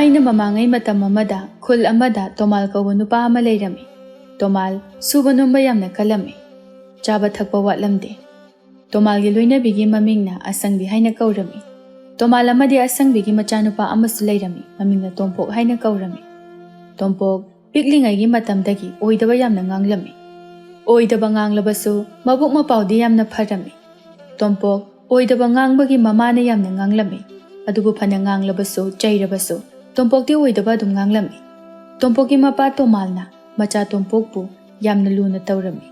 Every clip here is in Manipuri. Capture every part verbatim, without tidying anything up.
ꯑꯩꯅ ꯃꯃꯥꯡꯉꯩ ꯃꯇꯝ ꯑꯃꯗ ꯈꯨꯜ ꯑꯃꯗ ꯇꯣꯃꯥꯜ ꯀꯧꯕ ꯅꯨꯄꯥ ꯑꯃ ꯂꯩꯔꯝꯃꯤ꯫ ꯇꯣꯃꯥꯜ ꯁꯨꯕ ꯅꯣꯝꯕ ꯌꯥꯝꯅ ꯀꯜꯂꯝꯃꯤ꯫ ꯆꯥꯕ ꯊꯛꯄ ꯋꯥꯠꯂꯝꯗꯦ꯫ ꯇꯣꯃꯥꯜꯒꯤ ꯂꯣꯏꯅꯕꯤꯒꯤ ꯃꯃꯤꯡꯅ ꯑꯁꯪꯕꯤ ꯍꯥꯏꯅ ꯀꯧꯔꯝꯃꯤ꯫ ꯇꯣꯃꯥꯜ ꯑꯃꯗꯤ ꯑꯁꯪꯕꯤꯒꯤ ꯃꯆꯥꯅꯨꯄꯥ ꯑꯃꯁꯨ ꯂꯩꯔꯝꯃꯤ, ꯃꯃꯤꯡꯅ ꯇꯣꯝꯄꯣꯛ ꯍꯥꯏꯅ ꯀꯧꯔꯝꯃꯤ꯫ ꯇꯣꯝꯄꯣꯛ ꯄꯤꯛꯂꯤꯉꯩꯒꯤ ꯃꯇꯝꯗꯒꯤ ꯑꯣꯏꯗꯕ ꯌꯥꯝꯅ ꯉꯥꯡꯂꯝꯃꯤ꯫ ꯑꯣꯏꯗꯕ ꯉꯥꯡꯂꯕꯁꯨ ꯃꯕꯨꯛ ꯃꯄꯥꯎꯗꯤ ꯌꯥꯝꯅ ꯐꯔꯝꯃꯤ꯫ ꯇꯣꯝꯄꯣꯛ ꯑꯣꯏꯗꯕ ꯉꯥꯡꯕꯒꯤ ꯃꯃꯥꯅ ꯌꯥꯝꯅ ꯉꯥꯡꯂꯝꯃꯤ꯫ ꯑꯗꯨꯕꯨ ꯐꯅ ꯉꯥꯡꯂꯕꯁꯨ, ꯆꯩꯔꯕꯁꯨ, ꯇꯣꯝꯄꯣꯛꯇꯤ ꯑꯣꯏꯗꯕ ꯑꯗꯨꯝ ꯉꯥꯡꯂꯝꯃꯤ꯫ ꯇꯣꯝꯄꯣꯛꯀꯤ ꯃꯄꯥ ꯇꯣꯃꯥꯜꯅ ꯃꯆꯥ ꯇꯣꯝꯄꯣꯛꯄꯨ ꯌꯥꯝꯅ ꯂꯨꯅ ꯇꯧꯔꯝꯃꯤ꯫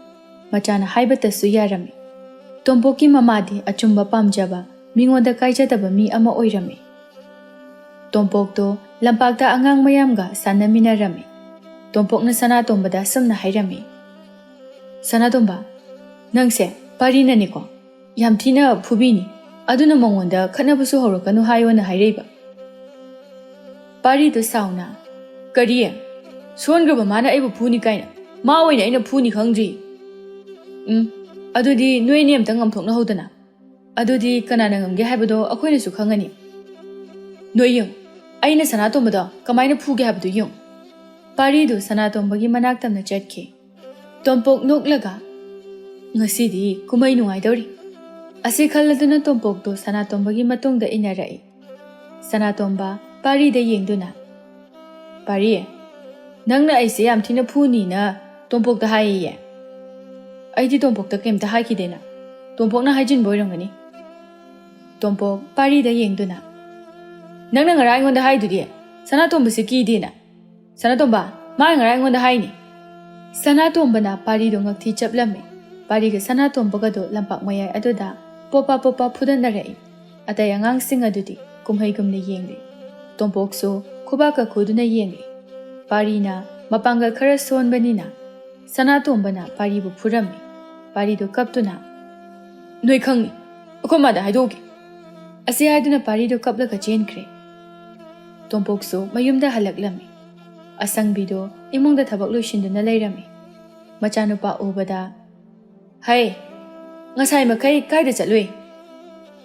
ꯃꯆꯥꯅ ꯍꯥꯏꯕꯇꯁꯨ ꯌꯥꯔꯝꯃꯤ꯫ ꯇꯣꯝꯄꯣꯛꯀꯤ ꯃꯃꯥꯗꯤ ꯑꯆꯨꯝꯕ ꯄꯥꯝꯖꯕ, ꯃꯤꯉꯣꯟꯗ ꯀꯥꯏꯖꯗꯕ ꯃꯤ ꯑꯃ ꯑꯣꯏꯔꯝꯃꯤ꯫ ꯇꯣꯝꯄꯣꯛꯇꯣ ꯂꯝꯄꯥꯛꯇ ꯑꯉꯥꯡ ꯃꯌꯥꯝꯒ ꯁꯥꯟꯅꯃꯤꯟꯅꯔꯝꯃꯤ꯫ ꯇꯣꯝꯄꯣꯛꯅ ꯁꯅꯥꯇꯣꯝꯕꯗ ꯑꯁꯨꯝꯅ ꯍꯥꯏꯔꯝꯃꯤ, "ꯁꯅꯥꯇꯣꯝꯕ, ꯅꯪꯁꯦ ꯄꯥꯔꯤꯅꯅꯤꯀꯣ? ꯌꯥꯝ ꯊꯤꯅ ꯐꯨꯕꯤꯅꯤ꯫ ꯑꯗꯨꯅ ꯃꯉꯣꯟꯗ ꯈꯠꯅꯕꯁꯨ ꯍꯧꯔꯛꯀꯅꯨ ꯍꯥꯏꯌꯣꯅ ꯍꯥꯏꯔꯛꯏꯕ꯫" ꯄꯥꯔꯤꯗꯨ ꯁꯥꯎꯅ, "ꯀꯔꯤ? ꯁꯣꯟꯈ꯭ꯔꯕ ꯃꯥꯅ ꯑꯩꯕꯨ ꯐꯨꯅꯤ ꯀꯥꯏꯅ? ꯃꯥ ꯑꯣꯏꯅ ꯑꯩꯅ ꯐꯨꯅꯤ ꯈꯪꯗ꯭ꯔꯤ꯫ ꯎꯝ, ꯑꯗꯨꯗꯤ ꯅꯣꯏ ꯑꯅꯤ ꯑꯝꯇꯪ ꯉꯝꯊꯣꯛꯅꯍꯧꯗꯅ꯫ ꯑꯗꯨꯗꯤ ꯀꯅꯥꯅ ꯉꯝꯒꯦ ꯍꯥꯏꯕꯗꯣ ꯑꯩꯈꯣꯏꯅꯁꯨ ꯈꯪꯉꯅꯤ꯫ ꯅꯣꯏ ꯌꯦꯡꯉꯨ, ꯑꯩꯅ ꯁꯅꯥꯇꯣꯝꯕꯗꯣ ꯀꯃꯥꯏꯅ ꯐꯨꯒꯦ ꯍꯥꯏꯕꯗꯨ ꯌꯦꯡꯉꯨ꯫" ꯄꯥꯔꯤꯗꯨ ꯁꯅꯥꯇꯣꯝꯕꯒꯤ ꯃꯅꯥꯛ ꯇꯝꯅ ꯆꯠꯈꯤ꯫ ꯇꯣꯝꯄꯣꯛ ꯅꯣꯛꯂꯒ, "ꯉꯁꯤꯗꯤ ꯀꯨꯝꯍꯩ ꯅꯨꯡꯉꯥꯏꯗꯧꯔꯤ꯫" ꯑꯁꯤ ꯈꯜꯂꯗꯨꯅ ꯇꯣꯝꯄꯣꯛꯇꯨ ꯁꯅꯥꯇꯣꯝꯕꯒꯤ ꯃꯇꯨꯡꯗ ꯏꯟꯅꯔꯛꯏ꯫ ꯁꯅꯥꯇꯣꯝꯕ ꯄꯥꯔꯤꯗ ꯌꯦꯡꯗꯨꯅ, "ꯄꯥꯔꯤ, ꯅꯪꯅ ꯑꯩꯁꯦ ꯌꯥꯝ ꯊꯤꯅ ꯐꯨꯅꯤꯅ ꯇꯣꯝꯄꯣꯛꯇ ꯍꯥꯏꯌꯦꯌꯦ꯫ ꯑꯩꯗꯤ ꯇꯣꯝꯄꯣꯛꯇ ꯀꯩꯝꯇ ꯍꯥꯏꯈꯤꯗꯦꯅ꯫ ꯇꯣꯝꯄꯣꯛꯅ ꯍꯥꯏꯖꯤꯟꯕ ꯑꯣꯏꯔꯝꯒꯅꯤ꯫" ꯇꯣꯝꯄꯣꯛ ꯄꯥꯔꯤꯗ ꯌꯦꯡꯗꯨꯅ, "ꯅꯪꯅ ꯉꯔꯥꯡ ꯑꯩꯉꯣꯟꯗ ꯍꯥꯏꯗꯨꯗꯤ ꯁꯅꯥꯇꯣꯝꯕꯁꯦ ꯀꯤꯗꯦꯅ꯫ ꯁꯅꯥꯇꯣꯝꯕ, ꯃꯥꯅ ꯉꯔꯥꯡ ꯑꯩꯉꯣꯟꯗ ꯍꯥꯏꯅꯤ꯫" ꯁꯅꯥꯇꯣꯝꯕꯅ ꯄꯥꯔꯤꯗꯣ ꯉꯛꯊꯤ ꯆꯞꯂꯝꯃꯤ꯫ ꯄꯥꯔꯤꯒ ꯁꯅꯥꯇꯣꯝꯕꯒꯗꯣ ꯂꯝꯄꯥꯛ ꯃꯌꯥꯏ ꯑꯗꯨꯗ ꯄꯣꯄꯥ ꯄꯣꯄꯥ ꯐꯨꯗꯠꯅꯔꯛꯏ꯫ ꯑꯇꯩ ꯑꯉꯥꯡꯁꯤꯡ ꯑꯗꯨꯗꯤ ꯀꯨꯝꯍꯩꯒꯨꯝꯅ ꯌꯦꯡꯂꯤ꯫ ꯇꯣꯝꯄꯣꯛꯁꯨ ꯈꯨꯕꯥꯛꯀ ꯈꯨꯗꯨꯅ ꯌꯦꯡꯂꯤ꯫ ꯄꯥꯔꯤꯅ ꯃꯄꯥꯡꯒꯜ ꯈꯔ ꯁꯣꯟꯕꯅꯤꯅ ꯁꯅꯥꯇꯣꯝꯕꯅ ꯄꯥꯔꯤꯕꯨ ꯐꯨꯔꯝꯃꯤ꯫ ꯄꯥꯔꯤꯗꯨ ꯀꯞꯇꯨꯅ, "ꯅꯣꯏ ꯈꯪꯅꯤ, ꯑꯩꯈꯣꯏ ꯃꯥꯗ ꯍꯥꯏꯗꯣꯛꯀꯦ꯫" ꯑꯁꯤ ꯍꯥꯏꯗꯨꯅ ꯄꯥꯔꯤꯗꯨ ꯀꯞꯂꯒ ꯆꯦꯟꯈ꯭ꯔꯦ꯫ ꯇꯣꯝꯄꯣꯛꯁꯨ ꯃꯌꯨꯝꯗ ꯍꯜꯂꯛꯂꯝꯃꯤ꯫ ꯑꯁꯪꯕꯤꯗꯨ ꯏꯃꯨꯡꯗ ꯊꯕꯛ ꯂꯣꯏꯁꯤꯟꯗꯨꯅ ꯂꯩꯔꯝꯃꯤ꯫ ꯃꯆꯥꯅꯨꯄꯥ ꯎꯕꯗ, "ꯍꯩ, ꯉꯁꯥꯏ ꯃꯈꯩ ꯀꯥꯏꯗ ꯆꯠꯂꯨꯏ?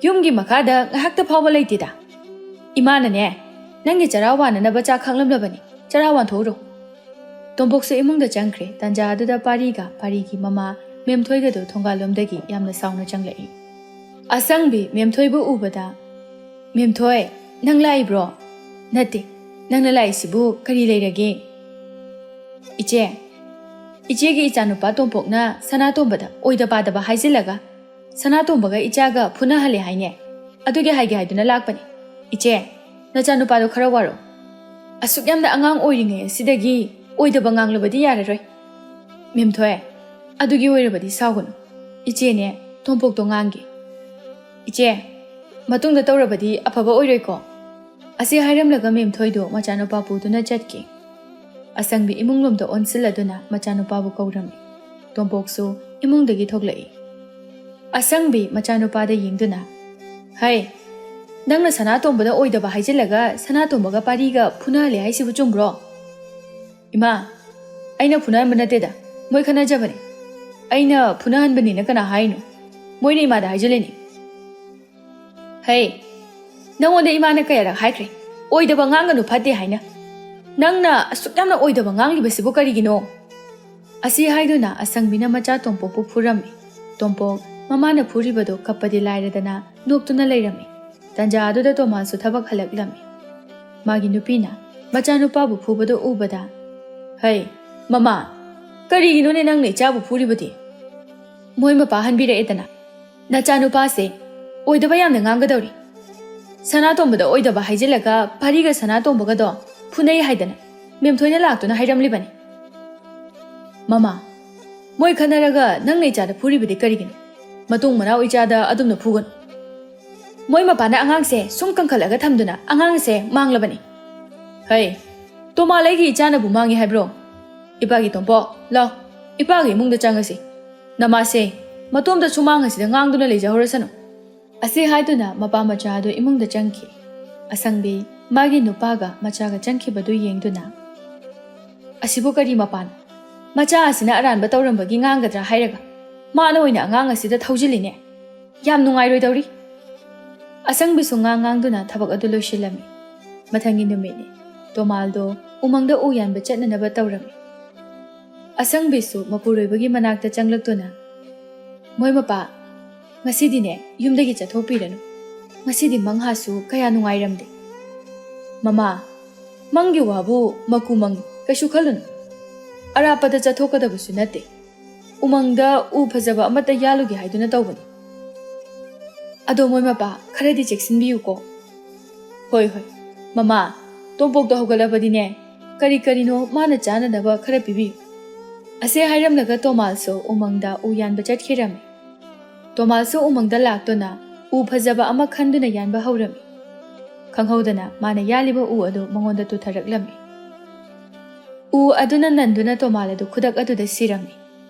ꯌꯨꯝꯒꯤ ꯃꯈꯥꯗ ꯉꯥꯏꯍꯥꯛꯇ ꯐꯥꯎꯕ ꯂꯩꯇꯦꯗ꯫ ꯏꯃꯥꯅꯅꯦ, "ꯅꯪꯒꯤ ꯆꯔꯥ ꯋꯥꯅꯅꯕ ꯆꯥꯛ ꯈꯥꯛꯂꯝꯂꯕꯅꯤ, ꯆꯔꯥ ꯋꯥꯟꯊꯣꯛꯎꯔꯣ꯫" ꯇꯣꯝꯄꯣꯛꯁꯨ ꯏꯃꯨꯡꯗ ꯆꯪꯈ꯭ꯔꯦ꯫ ꯇꯥꯟꯖꯥ ꯑꯗꯨꯗ ꯄꯥꯔꯤꯒ ꯄꯥꯔꯤꯒꯤ ꯃꯃꯥ ꯃꯦꯝꯊꯣꯏꯒꯗꯨ ꯊꯣꯡꯒꯥꯜꯂꯣꯝꯗꯒꯤ ꯌꯥꯝꯅ ꯁꯥꯎꯅ ꯆꯪꯂꯛꯏ꯫ ꯑꯁꯪꯕꯤ ꯃꯦꯝꯊꯣꯏꯕꯨ ꯎꯕꯗ, "ꯃꯦꯝꯊꯣꯏ, ꯅꯪ ꯂꯥꯛꯏꯕ꯭ꯔꯣ? ꯅꯠꯇꯦ, ꯅꯪꯅ ꯂꯥꯛꯏꯁꯤꯕꯨ ꯀꯔꯤ ꯂꯩꯔꯒꯦ?" "ꯏꯆꯦ, ꯏꯆꯦꯒꯤ ꯏꯆꯥꯅꯨꯄꯥ ꯇꯣꯝꯄꯣꯛꯅ ꯁꯅꯥꯇꯣꯝꯕꯗ ꯑꯣꯏꯗ ꯄꯥꯗꯕ ꯍꯥꯏꯖꯤꯜꯂꯒ ꯁꯅꯥꯇꯣꯝꯕꯒ ꯏꯆꯥꯒ ꯐꯨꯅꯍꯜꯂꯦ ꯍꯥꯏꯅꯦ꯫ ꯑꯗꯨꯒꯤ ꯍꯥꯏꯒꯦ ꯍꯥꯏꯗꯨꯅ ꯂꯥꯛꯄꯅꯦ꯫ ꯏꯆꯦ, ꯅꯆꯥꯅꯨꯄꯥꯗꯣ ꯈꯔ ꯋꯥꯔꯣ꯫ ꯑꯁꯨꯛ ꯌꯥꯝꯅ ꯑꯉꯥꯡ ꯑꯣꯏꯔꯤꯉꯩ ꯑꯁꯤꯗꯒꯤ ꯑꯣꯏꯗꯕ ꯉꯥꯡꯂꯕꯗꯤ ꯌꯥꯔꯔꯣꯏ꯫" "ꯃꯦꯝꯊꯣꯏ, ꯑꯗꯨꯒꯤ ꯑꯣꯏꯔꯕꯗꯤ ꯁꯥꯎꯒꯅꯨ꯫ ꯏꯆꯦꯅꯦ, ꯇꯣꯝꯄꯣꯛꯇꯣ ꯉꯥꯡꯒꯦ꯫" "ꯏꯆꯦ, ꯃꯇꯨꯡꯗ ꯇꯧꯔꯕꯗꯤ ꯑꯐꯕ ꯑꯣꯏꯔꯣꯏꯀꯣ꯫" ꯑꯁꯤ ꯍꯥꯏꯔꯝꯂꯒ ꯃꯦꯝꯊꯣꯏꯗꯣ ꯃꯆꯥꯅꯨꯄꯥ ꯄꯨꯗꯨꯅ ꯆꯠꯈꯤ꯫ ꯑꯁꯪꯕꯤ ꯏꯃꯨꯡꯂꯣꯝꯗ ꯑꯣꯟꯁꯤꯜꯂꯗꯨꯅ ꯃꯆꯥꯅꯨꯄꯥꯕꯨ ꯀꯧꯔꯝꯃꯤ꯫ ꯇꯣꯝꯄꯣꯛꯁꯨ ꯏꯃꯨꯡꯗꯒꯤ ꯊꯣꯛꯂꯛꯏ꯫ ꯑꯁꯪꯕꯤ ꯃꯆꯥꯅꯨꯄꯥꯗ ꯌꯦꯡꯗꯨꯅ, "ꯍꯩ, ꯅꯪꯅ ꯁꯅꯥꯇꯣꯝꯕꯗ ꯑꯣꯏꯗꯕ ꯍꯥꯏꯖꯤꯜꯂꯒ ꯁꯅꯥꯇꯣꯝꯕꯒ ꯄꯥꯔꯤꯒ ꯐꯨꯅꯍꯜꯂꯦ ꯍꯥꯏꯁꯤꯕꯨ ꯆꯨꯝꯕ꯭ꯔꯣ?" "ꯏꯃꯥ, ꯑꯩꯅ ꯐꯨꯅꯍꯟꯕ ꯅꯠꯇꯦꯗ, ꯃꯣꯏ ꯈꯠꯅꯖꯕꯅꯤ꯫ ꯑꯩꯅ ꯐꯨꯅꯍꯟꯕꯅꯤꯅ ꯀꯅꯥ ꯍꯥꯏꯅꯣ? ꯃꯣꯏꯅ ꯏꯃꯥꯗ ꯍꯥꯏꯖꯤꯜꯂꯤꯅꯤ꯫" "ꯍꯩ, ꯅꯪꯉꯣꯟꯗ ꯏꯃꯥꯅ ꯀꯌꯥꯔꯛ ꯍꯥꯏꯈ꯭ꯔꯦ, ꯑꯣꯏꯗꯕ ꯉꯥꯡꯒꯅꯨ, ꯐꯠꯇꯦ ꯍꯥꯏꯅ? ꯅꯪꯅ ꯑꯁꯨꯛ ꯌꯥꯝꯅ ꯑꯣꯏꯗꯕ ꯉꯥꯡꯂꯤꯕꯁꯤꯕꯨ ꯀꯔꯤꯒꯤꯅꯣ?" ꯑꯁꯤ ꯍꯥꯏꯗꯨꯅ ꯑꯁꯪꯕꯤꯅ ꯃꯆꯥ ꯇꯣꯝꯄꯣꯛꯄꯨ ꯐꯨꯔꯝꯃꯤ꯫ ꯇꯣꯝꯄꯣꯛ ꯃꯃꯥꯅ ꯐꯨꯔꯤꯕꯗꯨ ꯀꯞꯄꯗꯤ ꯂꯥꯏꯔꯗꯅ ꯅꯣꯛꯇꯨꯅ ꯂꯩꯔꯝꯃꯤ꯫ ꯇꯥꯟꯖꯥ ꯑꯗꯨꯗ ꯇꯣꯃꯥꯁꯁꯨ ꯊꯕꯛ ꯍꯜꯂꯛꯂꯝꯃꯤ꯫ ꯃꯥꯒꯤ ꯅꯨꯄꯤꯅ ꯃꯆꯥꯅꯨꯄꯥꯕꯨ ꯐꯨꯕꯗꯨ ꯎꯕꯗ, "ꯍꯩ, ꯃꯃꯥ, ꯀꯔꯤꯒꯤꯅꯣꯅꯦ ꯅꯪꯅ ꯏꯆꯥꯕꯨ ꯐꯨꯔꯤꯕꯗꯤ? ꯃꯣꯏ ꯃꯄꯥ ꯍꯟꯕꯤꯔꯛꯑꯦꯗꯅ꯫ ꯅꯆꯥꯅꯨꯄꯥꯁꯦ ꯑꯣꯏꯗꯕ ꯌꯥꯝꯅ ꯉꯥꯡꯒꯗꯧꯔꯤ꯫ ꯁꯅꯥꯇꯣꯝꯕꯗ ꯑꯣꯏꯗꯕ ꯍꯥꯏꯖꯤꯜꯂꯒ ꯄꯥꯔꯤꯒ ꯁꯅꯥꯇꯣꯝꯕꯒꯗꯣ ꯐꯨꯅꯩ ꯍꯥꯏꯗꯅ ꯃꯦꯝꯊꯣꯏꯅ ꯂꯥꯛꯇꯨꯅ ꯍꯥꯏꯔꯝꯂꯤꯕꯅꯤ꯫" "ꯃꯃꯥ, ꯃꯣꯏ ꯈꯠꯅꯔꯒ ꯅꯪꯅ ꯏꯆꯥꯗ ꯐꯨꯔꯤꯕꯗꯤ ꯀꯔꯤꯒꯤꯅꯣ? ꯃꯇꯨꯡ ꯃꯅꯥꯎ ꯏꯆꯥꯗ ꯑꯗꯨꯝꯅ ꯐꯨꯒꯅꯨ꯫ ꯃꯣꯏ ꯃꯄꯥꯅ ꯑꯉꯥꯡꯁꯦ ꯁꯨꯝ ꯀꯟꯈꯠꯂꯒ ꯊꯝꯗꯨꯅ ꯑꯉꯥꯡꯁꯦ ꯃꯥꯡꯂꯕꯅꯤ꯫" "ꯍꯩ, ꯇꯣꯃꯥ, ꯑꯩꯒꯤ ꯏꯆꯥꯅꯕꯨ ꯃꯥꯡꯉꯤ ꯍꯥꯏꯕ꯭ꯔꯣ? ꯏꯄꯥꯒꯤ ꯇꯣꯝꯄꯣꯛ, ꯂꯥꯎ, ꯏꯄꯥꯒꯤ ꯏꯃꯨꯡꯗ ꯆꯪꯉꯁꯤ꯫ ꯅꯃꯥꯁꯦ ꯃꯇꯣꯝꯇ ꯁꯨꯃꯥꯡ ꯑꯁꯤꯗ ꯉꯥꯡꯗꯨꯅ ꯂꯩꯖꯍꯧꯔꯁꯅꯨ꯫" ꯑꯁꯤ ꯍꯥꯏꯗꯨꯅ ꯃꯄꯥ ꯃꯆꯥ ꯑꯗꯨ ꯏꯃꯨꯡꯗ ꯆꯪꯈꯤ꯫ ꯑꯁꯪꯕꯤ ꯃꯥꯒꯤ ꯅꯨꯄꯥꯒ ꯃꯆꯥꯒ ꯆꯪꯈꯤꯕꯗꯨ ꯌꯦꯡꯗꯨꯅ, "ꯑꯁꯤꯕꯨ ꯀꯔꯤ ꯃꯄꯥꯅꯣ? ꯃꯆꯥ ꯑꯁꯤꯅ ꯑꯔꯥꯟꯕ ꯇꯧꯔꯝꯕꯒꯤ ꯉꯥꯡꯒꯗ꯭ꯔꯥ ꯍꯥꯏꯔꯒ ꯃꯥꯅ ꯑꯣꯏꯅ ꯑꯉꯥꯡ ꯑꯁꯤꯗ ꯊꯧꯖꯤꯜꯂꯤꯅꯦ꯫ ꯌꯥꯝ ꯅꯨꯡꯉꯥꯏꯔꯣꯏꯗꯧꯔꯤ꯫" ꯑꯁꯪꯕꯤꯁꯨ ꯉꯥꯡ ꯉꯥꯡꯗꯨꯅ ꯊꯕꯛ ꯑꯗꯨ ꯂꯣꯏꯁꯤꯜꯂꯝꯃꯤ꯫ ꯃꯊꯪꯒꯤ ꯅꯨꯃꯤꯠꯅꯤ꯫ ꯇꯣꯃꯥꯜꯗꯣ ꯎꯃꯪꯗ ꯎ ꯌꯥꯟꯕ ꯆꯠꯅꯅꯕ ꯇꯧꯔꯝꯃꯤ꯫ ꯑꯁꯪꯕꯤꯁꯨ ꯃꯄꯨꯔꯣꯏꯕꯒꯤ ꯃꯅꯥꯛꯇ ꯆꯪꯂꯛꯇꯨꯅ, "ꯃꯣꯏ ꯃꯄꯥ, ꯉꯁꯤꯗꯤꯅꯦ ꯌꯨꯝꯗꯒꯤ ꯆꯠꯊꯣꯛꯄꯤꯔꯅꯨ꯫ ꯉꯁꯤꯗꯤ ꯃꯪꯍꯥꯁꯨ ꯀꯌꯥ ꯅꯨꯡꯉꯥꯏꯔꯝꯗꯦ꯫" "ꯃꯃꯥ, ꯃꯪꯒꯤ ꯋꯥꯕꯨ ꯃꯀꯨ ꯃꯪ, ꯀꯩꯁꯨ ꯈꯜꯂꯨꯅꯨ꯫ ꯑꯔꯥꯞꯄꯗ ꯆꯠꯊꯣꯛꯀꯗꯕꯁꯨ ꯅꯠꯇꯦ꯫ ꯎꯃꯪꯗ ꯎ ꯐꯖꯕ ꯑꯃꯠꯇ ꯌꯥꯜꯂꯨꯒꯦ ꯍꯥꯏꯗꯨꯅ ꯇꯧꯕꯅꯤ꯫ ꯑꯗꯣ ꯃꯣꯏ ꯃꯄꯥ, ꯈꯔꯗꯤ ꯆꯦꯛꯁꯤꯟꯕꯤꯌꯨꯀꯣ꯫" "ꯍꯣꯏ, ꯍꯣꯏ, ꯃꯃꯥ, ꯇꯣꯝꯄꯣꯛꯇꯣ ꯍꯧꯒꯠꯂꯕꯗꯤꯅꯦ, ꯀꯔꯤ ꯀꯔꯤꯅꯣ ꯃꯥꯅ ꯆꯥꯅꯅꯕ ꯈꯔ ꯄꯤꯕꯤꯌꯨ꯫" ꯑꯁꯤ ꯍꯥꯏꯔꯝꯂꯒ ꯇꯣꯃꯥꯜꯁꯨ ꯎꯃꯪꯗ ꯎ ꯌꯥꯟꯕ ꯆꯠꯈꯤꯔꯝꯃꯤ꯫ ꯇꯣꯃꯥꯜꯁꯨ ꯎꯃꯪꯗ ꯂꯥꯛꯇꯨꯅ ꯎ ꯐꯖꯕ ꯑꯃ ꯈꯟꯗꯨꯅ ꯌꯥꯟꯕ ꯍꯧꯔꯝꯃꯤ꯫ ꯈꯪꯍꯧꯗꯅ ꯃꯥꯅ ꯌꯥꯜꯂꯤꯕ ꯎ ꯑꯗꯨ ꯃꯉꯣꯟꯗ ꯇꯨꯊꯔꯛꯂꯝꯃꯤ꯫ ꯎ ꯑꯗꯨꯅ ꯅꯟꯗꯨꯅ ꯇꯣꯃꯥꯜ ꯑꯗꯨ ꯈꯨꯗꯛ ꯑꯗꯨꯗ ꯁꯤꯔꯝꯃꯤ꯫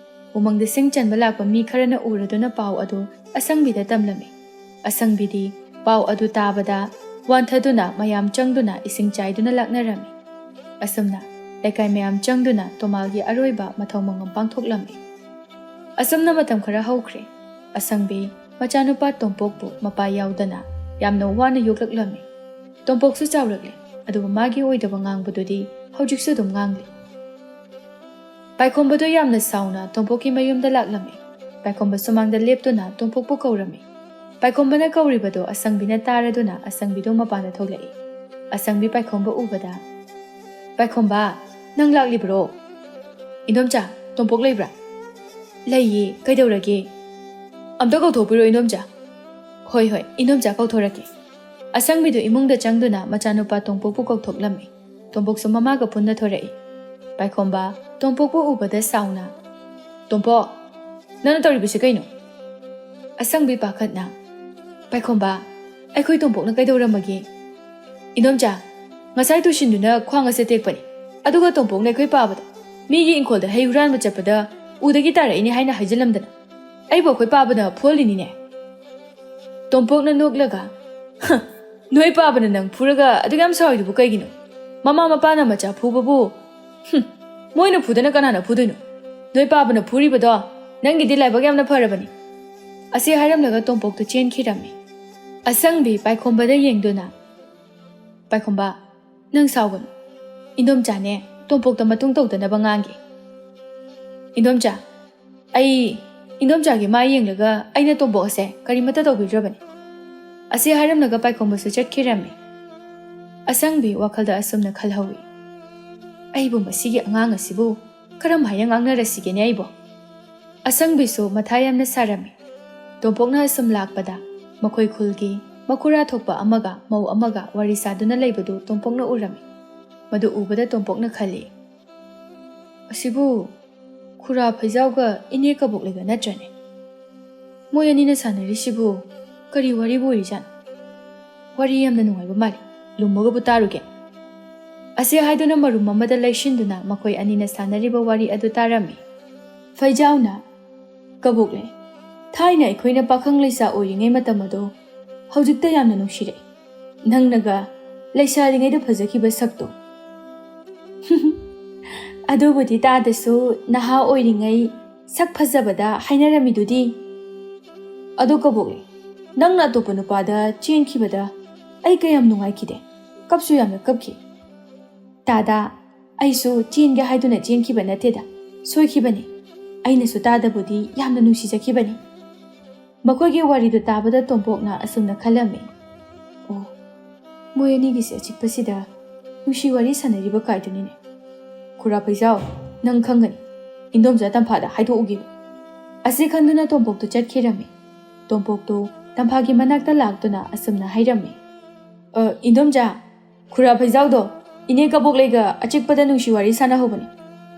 ꯎꯃꯪꯗ ꯁꯤꯡ ꯆꯟꯕ ꯂꯥꯛꯄ ꯃꯤ ꯈꯔꯅ ꯎꯔꯗꯨꯅ ꯄꯥꯎ ꯑꯗꯨ ꯑꯁꯪꯕꯤꯗ ꯇꯝꯂꯝꯃꯤ꯫ ꯑꯁꯪꯕꯤꯗꯤ ꯄꯥꯎ ꯑꯗꯨ ꯇꯥꯕꯗ ꯋꯥꯟꯊꯗꯨꯅ ꯃꯌꯥꯝ ꯆꯪꯗꯨꯅ ꯏꯁꯤꯡ ꯆꯥꯏꯗꯨꯅ ꯂꯥꯛꯅꯔꯝꯃꯤ꯫ ꯑꯁꯨꯝꯅ ꯂꯩꯀꯥꯏ ꯃꯌꯥꯝ ꯆꯪꯗꯨꯅ ꯇꯣꯃꯥꯜꯒꯤ ꯑꯔꯣꯏꯕ ꯃꯊꯧ ꯃꯉꯝ ꯄꯥꯡꯊꯣꯛꯂꯝꯃꯤ꯫ ꯑꯁꯨꯝꯅ ꯃꯇꯝ ꯈꯔ ꯍꯧꯈ꯭ꯔꯦ꯫ ꯑꯁꯪꯕꯤ ꯃꯆꯥꯅꯨꯄꯥ ꯇꯣꯝꯄꯣꯛꯄꯨ ꯃꯄꯥ ꯌꯥꯎꯗꯅ ꯌꯥꯝꯅ ꯋꯥꯅ ꯌꯣꯛꯂꯛꯂꯝꯃꯤ꯫ ꯇꯣꯝꯄꯣꯛꯁꯨ ꯆꯥꯎꯔꯛꯂꯦ, ꯑꯗꯨꯕꯨ ꯃꯥꯒꯤ ꯑꯣꯏꯗꯕ ꯉꯥꯡꯕꯗꯨꯗꯤ ꯍꯧꯖꯤꯛꯁꯨ ꯑꯗꯨꯝ ꯉꯥꯡꯂꯤ꯫ ꯄꯥꯏꯈꯣꯝꯕꯗꯨ ꯌꯥꯝꯅ ꯁꯥꯎꯅ ꯇꯣꯝꯄꯣꯛꯀꯤ ꯃꯌꯨꯝꯗ ꯂꯥꯛꯂꯝꯃꯤ꯫ ꯄꯥꯏꯈꯣꯝꯕ ꯁꯨꯃꯥꯡꯗ ꯂꯦꯞꯇꯨꯅ ꯇꯣꯝꯄꯣꯛꯄꯨ ꯀꯧꯔꯝꯃꯤ꯫ ꯄꯥꯏꯈꯣꯝꯕꯅ ꯀꯧꯔꯤꯕꯗꯨ ꯑꯁꯪꯕꯤꯅ ꯇꯥꯔꯗꯨꯅ ꯑꯁꯪꯕꯤꯗꯨ ꯃꯄꯥꯟꯗ ꯊꯣꯛꯂꯛꯏ꯫ ꯑꯁꯪꯕꯤ ꯄꯥꯏꯈꯣꯝꯕ ꯎꯕꯗ, "ꯄꯥꯏꯈꯣꯝꯕ, ꯅꯪ ꯂꯥꯛꯂꯤꯕ꯭ꯔꯣ?" "ꯏꯟꯗꯣꯝꯆꯥ, ꯇꯣꯝꯄꯣꯛ ꯂꯩꯕ꯭ꯔꯥ?" "ꯂꯩꯌꯦ, ꯀꯩꯗꯧꯔꯒꯦ?" "ꯑꯝꯇ ꯀꯧꯊꯣꯛꯄꯤꯔꯣ ꯏꯟꯗꯣꯝꯆꯥ꯫" "ꯍꯣꯏ, ꯍꯣꯏ, ꯏꯟꯗꯣꯝꯆꯥ ꯀꯧꯊꯣꯔꯛꯀꯦ꯫" ꯑꯁꯪꯕꯤꯗꯨ ꯏꯃꯨꯡꯗ ꯆꯪꯗꯨꯅ ꯃꯆꯥꯅꯨꯄꯥ ꯇꯣꯝꯄꯣꯛꯄꯨ ꯀꯧꯊꯣꯛꯂꯝꯃꯤ꯫ ꯇꯣꯝꯄꯣꯛꯁꯨ ꯃꯃꯥꯒ ꯄꯨꯟꯅ ꯊꯣꯔꯛꯏ꯫ ꯄꯥꯏꯈꯣꯝꯕ ꯇꯣꯝꯄꯣꯛꯄꯨ ꯎꯕꯗ ꯁꯥꯎꯅ, "ꯇꯣꯝꯄꯣꯛ, ꯅꯪꯅ ꯇꯧꯔꯤꯕꯁꯤ ꯀꯩꯅꯣ?" ꯑꯁꯪꯕꯤ ꯄꯥꯈꯠꯅ, "ꯄꯥꯏꯈꯣꯝꯕ, ꯑꯩꯈꯣꯏ ꯇꯣꯝꯄꯣꯛꯅ ꯀꯩꯗꯧꯔꯝꯃꯒꯦ?" "ꯏꯟꯗꯣꯝꯆꯥ, ꯉꯁꯥꯏ ꯇꯨꯁꯤꯟꯗꯨꯅ ꯈ꯭ꯋꯥꯡ ꯑꯁꯦ ꯇꯦꯛꯄꯅꯤ꯫ ꯑꯗꯨꯒ ꯇꯣꯝꯄꯣꯛꯅ ꯑꯩꯈꯣꯏ ꯄꯥꯕꯗ ꯃꯤꯒꯤ ꯏꯪꯈꯣꯜꯗ ꯍꯩ ꯍꯨꯔꯥꯟꯕ ꯆꯠꯄꯗ ꯎꯗꯒꯤ ꯇꯥꯔꯛꯏꯅꯦ ꯍꯥꯏꯅ ꯍꯥꯏꯖꯤꯜꯂꯝꯗꯅ ꯑꯩꯕꯨ ꯑꯩꯈꯣꯏ ꯄꯥꯕꯅ ꯐꯨꯍꯜꯂꯤꯅꯤꯅꯦ꯫" ꯇꯣꯝꯄꯣꯛꯅ ꯅꯣꯛꯂꯒ, "ꯍ, ꯅꯣꯏ ꯄꯥꯕꯅ ꯅꯪ ꯐꯨꯔꯒ ꯑꯗꯨꯛ ꯌꯥꯝ ꯁꯥꯎꯔꯤꯗꯨꯕꯨ ꯀꯩꯒꯤꯅꯣ? ꯃꯃꯥ ꯃꯄꯥꯅ ꯃꯆꯥ ꯐꯨꯕꯕꯨ, ꯍꯨꯝ, ꯃꯣꯏꯅ ꯐꯨꯗꯅ ꯀꯅꯥꯅ ꯐꯨꯗꯣꯏꯅꯣ? ꯅꯣꯏ ꯄꯥꯕꯅ ꯐꯨꯔꯤꯕꯗꯣ ꯅꯪꯒꯤꯗꯤ ꯂꯥꯏꯕꯛ ꯌꯥꯝꯅ ꯐꯔꯕꯅꯤ꯫" ꯑꯁꯤ ꯍꯥꯏꯔꯝꯂꯒ ꯇꯣꯝꯄꯣꯛꯇꯨ ꯆꯦꯟꯈꯤꯔꯝꯃꯤ꯫ ꯑꯁꯪꯕꯤ ꯄꯥꯏꯈꯣꯝꯕꯗ ꯌꯦꯡꯗꯨꯅ, ꯄꯥꯏꯈꯣꯝꯕ, ꯅꯪ ꯁꯥꯎꯒꯅꯨ꯫ ꯏꯟꯗꯣꯝꯆꯥꯅꯦ ꯇꯣꯝꯄꯣꯛꯇ ꯃꯇꯨꯡ ꯇꯧꯗꯅꯕ ꯉꯥꯡꯒꯦ꯫ ꯏꯟꯗꯣꯝꯆꯥ, ꯑꯩ ꯏꯟꯗꯣꯝꯆꯥꯒꯤ ꯃꯥꯏ ꯌꯦꯡꯂꯒ ꯑꯩꯅ ꯇꯣꯝꯄꯣꯛ ꯑꯁꯦ ꯀꯔꯤꯃꯠꯇ ꯇꯧꯕꯤꯗ꯭ꯔꯕꯅꯤ꯫ ꯑꯁꯤ ꯍꯥꯏꯔꯝꯂꯒ ꯄꯥꯏꯈꯣꯝꯕꯁꯨ ꯆꯠꯈꯤꯔꯝꯃꯤ꯫ ꯑꯁꯪꯕꯤ ꯋꯥꯈꯜꯗ ꯑꯁꯨꯝꯅ ꯈꯜꯍꯧꯏ, "ꯑꯩꯕꯨ ꯃꯁꯤꯒꯤ ꯑꯉꯥꯡ ꯑꯁꯤꯕꯨ ꯀꯔꯝ ꯍꯥꯏꯅ ꯉꯥꯡꯅꯔꯁꯤꯒꯦꯅꯦ ꯑꯩꯕꯣ?" ꯑꯁꯪꯕꯤꯁꯨ ꯃꯊꯥ ꯌꯥꯝꯅ ꯁꯥꯔꯝꯃꯤ꯫ ꯇꯣꯝꯄꯣꯛꯅ ꯑꯁꯨꯝ ꯂꯥꯛꯄꯗ ꯃꯈꯣꯏ ꯈꯨꯜꯒꯤ ꯃꯈꯨꯔꯥ ꯊꯣꯛꯄ ꯑꯃꯒ ꯃꯧ ꯑꯃꯒ ꯋꯥꯔꯤ ꯁꯥꯗꯨꯅ ꯂꯩꯕꯗꯨ ꯇꯣꯝꯄꯣꯛꯅ ꯎꯔꯝꯃꯤ꯫ ꯃꯗꯨ ꯎꯕꯗ ꯇꯣꯝꯄꯣꯛꯅ ꯈꯜꯂꯤ, "ꯑꯁꯤꯕꯨ ꯈꯨꯔꯥ ꯐꯩꯖꯥꯎꯒ ꯏꯅꯦ ꯀꯕꯣꯛꯂꯩꯒ ꯅꯠꯇ꯭ꯔꯅꯦ? ꯃꯣꯏ ꯑꯅꯤꯅ ꯁꯥꯟꯅꯔꯤꯁꯤꯕꯨ ꯀꯔꯤ ꯋꯥꯔꯤꯕꯨ ꯑꯣꯏꯔꯤꯖꯥꯠꯅꯣ? ꯋꯥꯔꯤ ꯌꯥꯝꯅ ꯅꯨꯡꯉꯥꯏꯕ ꯃꯥꯜꯂꯤ, ꯂꯨꯝꯃꯒꯕꯨ ꯇꯥꯔꯨꯒꯦ꯫" ꯑꯁꯤ ꯍꯥꯏꯗꯨꯅ ꯃꯔꯨꯝ ꯑꯃꯗ ꯂꯩꯁꯤꯟꯗꯨꯅ ꯃꯈꯣꯏ ꯑꯅꯤꯅ ꯁꯥꯟꯅꯔꯤꯕ ꯋꯥꯔꯤ ꯑꯗꯨ ꯇꯥꯔꯝꯃꯤ꯫ ꯐꯩꯖꯥꯎꯅ, "ꯀꯕꯣꯛꯂꯩ, ꯊꯥꯏꯅ ꯑꯩꯈꯣꯏꯅ ꯄꯥꯈꯪ ꯂꯩꯁꯥ ꯑꯣꯏꯔꯤꯉꯩ ꯃꯇꯝ ꯑꯗꯣ ꯍꯧꯖꯤꯛꯇ ꯌꯥꯝꯅ ꯅꯨꯡꯁꯤꯔꯛꯏ꯫ ꯅꯪꯅꯒ ꯂꯩꯁꯥꯔꯤꯉꯩꯗ ꯐꯖꯈꯤꯕ ꯁꯛꯇꯣ꯫" "ꯑꯗꯨꯕꯨꯗꯤ ꯇꯥꯗꯁꯨ ꯅꯍꯥ ꯑꯣꯏꯔꯤꯉꯩ ꯁꯛ ꯐꯖꯕꯗ ꯍꯥꯏꯅꯔꯝꯃꯤꯗꯨꯗꯤ꯫" "ꯑꯗꯣ ꯀꯕꯣꯛꯂꯩ, ꯅꯪꯅ ꯑꯇꯣꯞꯄ ꯅꯨꯄꯥꯗ ꯆꯦꯟꯈꯤꯕꯗ ꯑꯩ ꯀꯌꯥꯝ ꯅꯨꯡꯉꯥꯏꯈꯤꯗꯦ, ꯀꯞꯁꯨ ꯌꯥꯝꯅ ꯀꯞꯈꯤ꯫" "ꯇꯥꯗꯥ, ꯑꯩꯁꯨ ꯆꯦꯟꯒꯦ ꯍꯥꯏꯗꯨꯅ ꯆꯦꯟꯈꯤꯕ ꯅꯠꯇꯦꯗ, ꯁꯣꯏꯈꯤꯕꯅꯤ꯫ ꯑꯩꯅꯁꯨ ꯇꯥꯗꯕꯨꯗꯤ ꯌꯥꯝꯅ ꯅꯨꯡꯁꯤꯖꯈꯤꯕꯅꯤ꯫" ꯃꯈꯣꯏꯒꯤ ꯋꯥꯔꯤꯗꯨ ꯇꯥꯕꯗ ꯇꯣꯝꯄꯣꯛꯅ ꯑꯁꯨꯝꯅ ꯈꯜꯂꯝꯃꯤ, "ꯑꯣ, ꯃꯣꯏ ꯑꯅꯤꯒꯤꯁꯦ ꯑꯆꯤꯛꯄꯁꯤꯗ ꯅꯨꯡꯁꯤ ꯋꯥꯔꯤ ꯁꯥꯟꯅꯔꯤꯕ ꯀꯥꯏꯗꯨꯅꯤꯅꯦ꯫ ꯈꯨꯔꯥ ꯐꯩꯖꯥꯎ, ꯅꯪ ꯈꯪꯒꯅꯤ, ꯏꯟꯗꯣꯝꯆꯥ ꯇꯝꯐꯥꯗ ꯍꯥꯏꯗꯣꯛꯎꯒꯦ꯫" ꯑꯁꯤ ꯈꯟꯗꯨꯅ ꯇꯣꯝꯄꯣꯛꯇꯨ ꯆꯠꯈꯤꯔꯝꯃꯤ꯫ ꯇꯣꯝꯄꯣꯛꯇꯨ ꯇꯝꯐꯥꯒꯤ ꯃꯅꯥꯛꯇ ꯂꯥꯛꯇꯨꯅ ꯑꯁꯨꯝꯅ ꯍꯥꯏꯔꯝꯃꯤ, "ꯑ, ꯏꯟꯗꯣꯝꯆꯥ, ꯈꯨꯔꯥ ꯐꯩꯖꯥꯎꯗꯣ ꯏꯅꯦ ꯀꯕꯣꯛꯂꯩꯒ ꯑꯆꯤꯛꯄꯗ ꯅꯨꯡꯁꯤ ꯋꯥꯔꯤ ꯁꯥꯟꯅꯍꯧꯕꯅꯤ꯫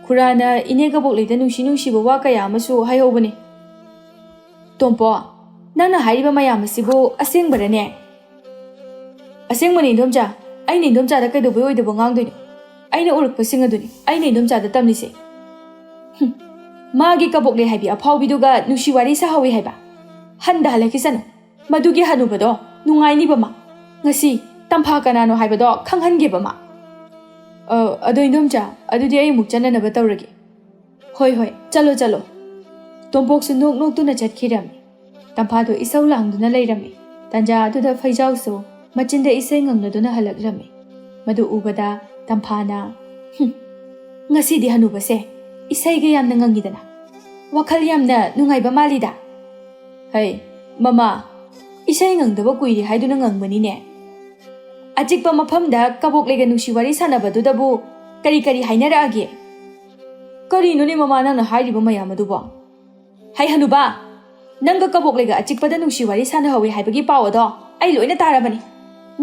ꯈꯨꯔꯥꯅ ꯏꯅꯦ ꯀꯕꯣꯛꯂꯩꯗ ꯅꯨꯡꯁꯤ ꯅꯨꯡꯁꯤꯕ ꯋꯥ ꯀꯌꯥ ꯑꯃꯁꯨ ꯍꯥꯏꯍꯧꯕꯅꯤ꯫" "ꯇꯣꯝꯄꯣ, ꯅꯪꯅ ꯍꯥꯏꯔꯤꯕ ꯃꯌꯥꯝ ꯑꯁꯤꯕꯨ ꯑꯁꯦꯡꯕꯔꯅꯦ?" "ꯑꯁꯦꯡꯕꯅꯤ ꯏꯟꯗꯣꯝꯆꯥ, ꯑꯩꯅ ꯏꯟꯗꯣꯝꯆꯥꯗ ꯀꯩꯗꯧꯕꯩ ꯑꯣꯏꯗꯕ ꯉꯥꯡꯗꯣꯏꯅꯣ? ꯑꯩꯅ ꯎꯔꯛꯄꯁꯤꯡ ꯑꯗꯨꯅꯤ ꯑꯩꯅ ꯏꯟꯗꯣꯝꯆꯥꯗ ꯇꯝꯂꯤꯁꯦ꯫" "ꯍꯨꯝ, ꯃꯥꯒꯤ ꯀꯕꯣꯛꯂꯩ ꯍꯥꯏꯕꯤ ꯑꯐꯥꯎꯕꯤꯗꯨꯒ ꯅꯨꯡꯁꯤ ꯋꯥꯔꯤ ꯁꯥꯍꯧꯋꯤ ꯍꯥꯏꯕ? ꯍꯟꯗ ꯍꯜꯂꯛꯈꯤꯁꯅꯨ꯫ ꯃꯗꯨꯒꯤ ꯍꯅꯨꯕꯗꯣ ꯅꯨꯡꯉꯥꯏꯅꯤꯕ ꯃꯥ꯫ ꯉꯁꯤ ꯇꯝꯐꯥ ꯀꯅꯥꯅꯣ ꯍꯥꯏꯕꯗꯣ ꯈꯪꯍꯟꯒꯦꯕ ꯃꯥ꯫" "ꯑ, ꯑꯗꯣ ꯏꯟꯗꯣꯝꯆꯥ, ꯑꯗꯨꯗꯤ ꯑꯩ ꯑꯃꯨꯛ ꯆꯠꯅꯅꯕ ꯇꯧꯔꯒꯦ꯫" "ꯍꯣꯏ, ꯍꯣꯏ, ꯆꯠꯂꯣ, ꯆꯠꯂꯣ꯫" ꯇꯣꯝꯄꯣꯛꯁꯨ ꯅꯣꯛ ꯅꯣꯛꯇꯨꯅ ꯆꯠꯈꯤꯔꯝꯃꯤ꯫ ꯇꯝꯐꯥꯗꯣ ꯏꯁꯧ ꯂꯥꯡꯗꯨꯅ ꯂꯩꯔꯝꯃꯤ꯫ ꯇꯟꯖꯥ ꯑꯗꯨꯗ ꯐꯩꯖꯥꯎꯁꯨ ꯃꯆꯤꯟꯗ ꯏꯁꯩ ꯉꯪꯂꯗꯨꯅ ꯍꯜꯂꯛꯂꯝꯃꯤ꯫ ꯃꯗꯨ ꯎꯕꯗ ꯇꯝꯐꯥꯅ, "ꯍꯨꯝ, ꯉꯁꯤꯗꯤ ꯍꯅꯨꯕꯁꯦ ꯏꯁꯩꯒ ꯌꯥꯝꯅ ꯉꯪꯉꯤꯗꯅ, ꯋꯥꯈꯜ ꯌꯥꯝꯅ ꯅꯨꯡꯉꯥꯏꯕ ꯃꯥꯜꯂꯤꯗ?" "ꯍꯩ, ꯃꯃꯥ, ꯏꯁꯩ ꯉꯪꯗꯕ ꯀꯨꯏꯔꯦ ꯍꯥꯏꯗꯨꯅ ꯉꯪꯕꯅꯤꯅꯦ꯫ ꯑꯆꯤꯛꯄ ꯃꯐꯝꯗ ꯀꯕꯣꯛꯂꯩꯒ ꯅꯨꯡꯁꯤ ꯋꯥꯔꯤ ꯁꯥꯟꯅꯕꯗꯨꯗꯕꯨ ꯀꯔꯤ ꯀꯔꯤ ꯍꯥꯏꯅꯔꯛꯑꯒꯦ?" "ꯀꯔꯤꯅꯣꯅꯦ ꯃꯃꯥ, ꯅꯪꯅ ꯍꯥꯏꯔꯤꯕ ꯃꯌꯥꯝ ꯑꯗꯨꯕꯣ?" "ꯍꯩ ꯍꯅꯨꯕꯥ, ꯅꯪꯒ ꯀꯕꯣꯛꯂꯩꯒ ꯑꯆꯤꯛꯄꯗ ꯅꯨꯡꯁꯤ ꯋꯥꯔꯤ ꯁꯥꯟꯅꯍꯧꯋꯤ ꯍꯥꯏꯕꯒꯤ ꯄꯥꯎ ꯑꯗꯣ ꯑꯩ ꯂꯣꯏꯅ ꯇꯥꯔꯕꯅꯤ꯫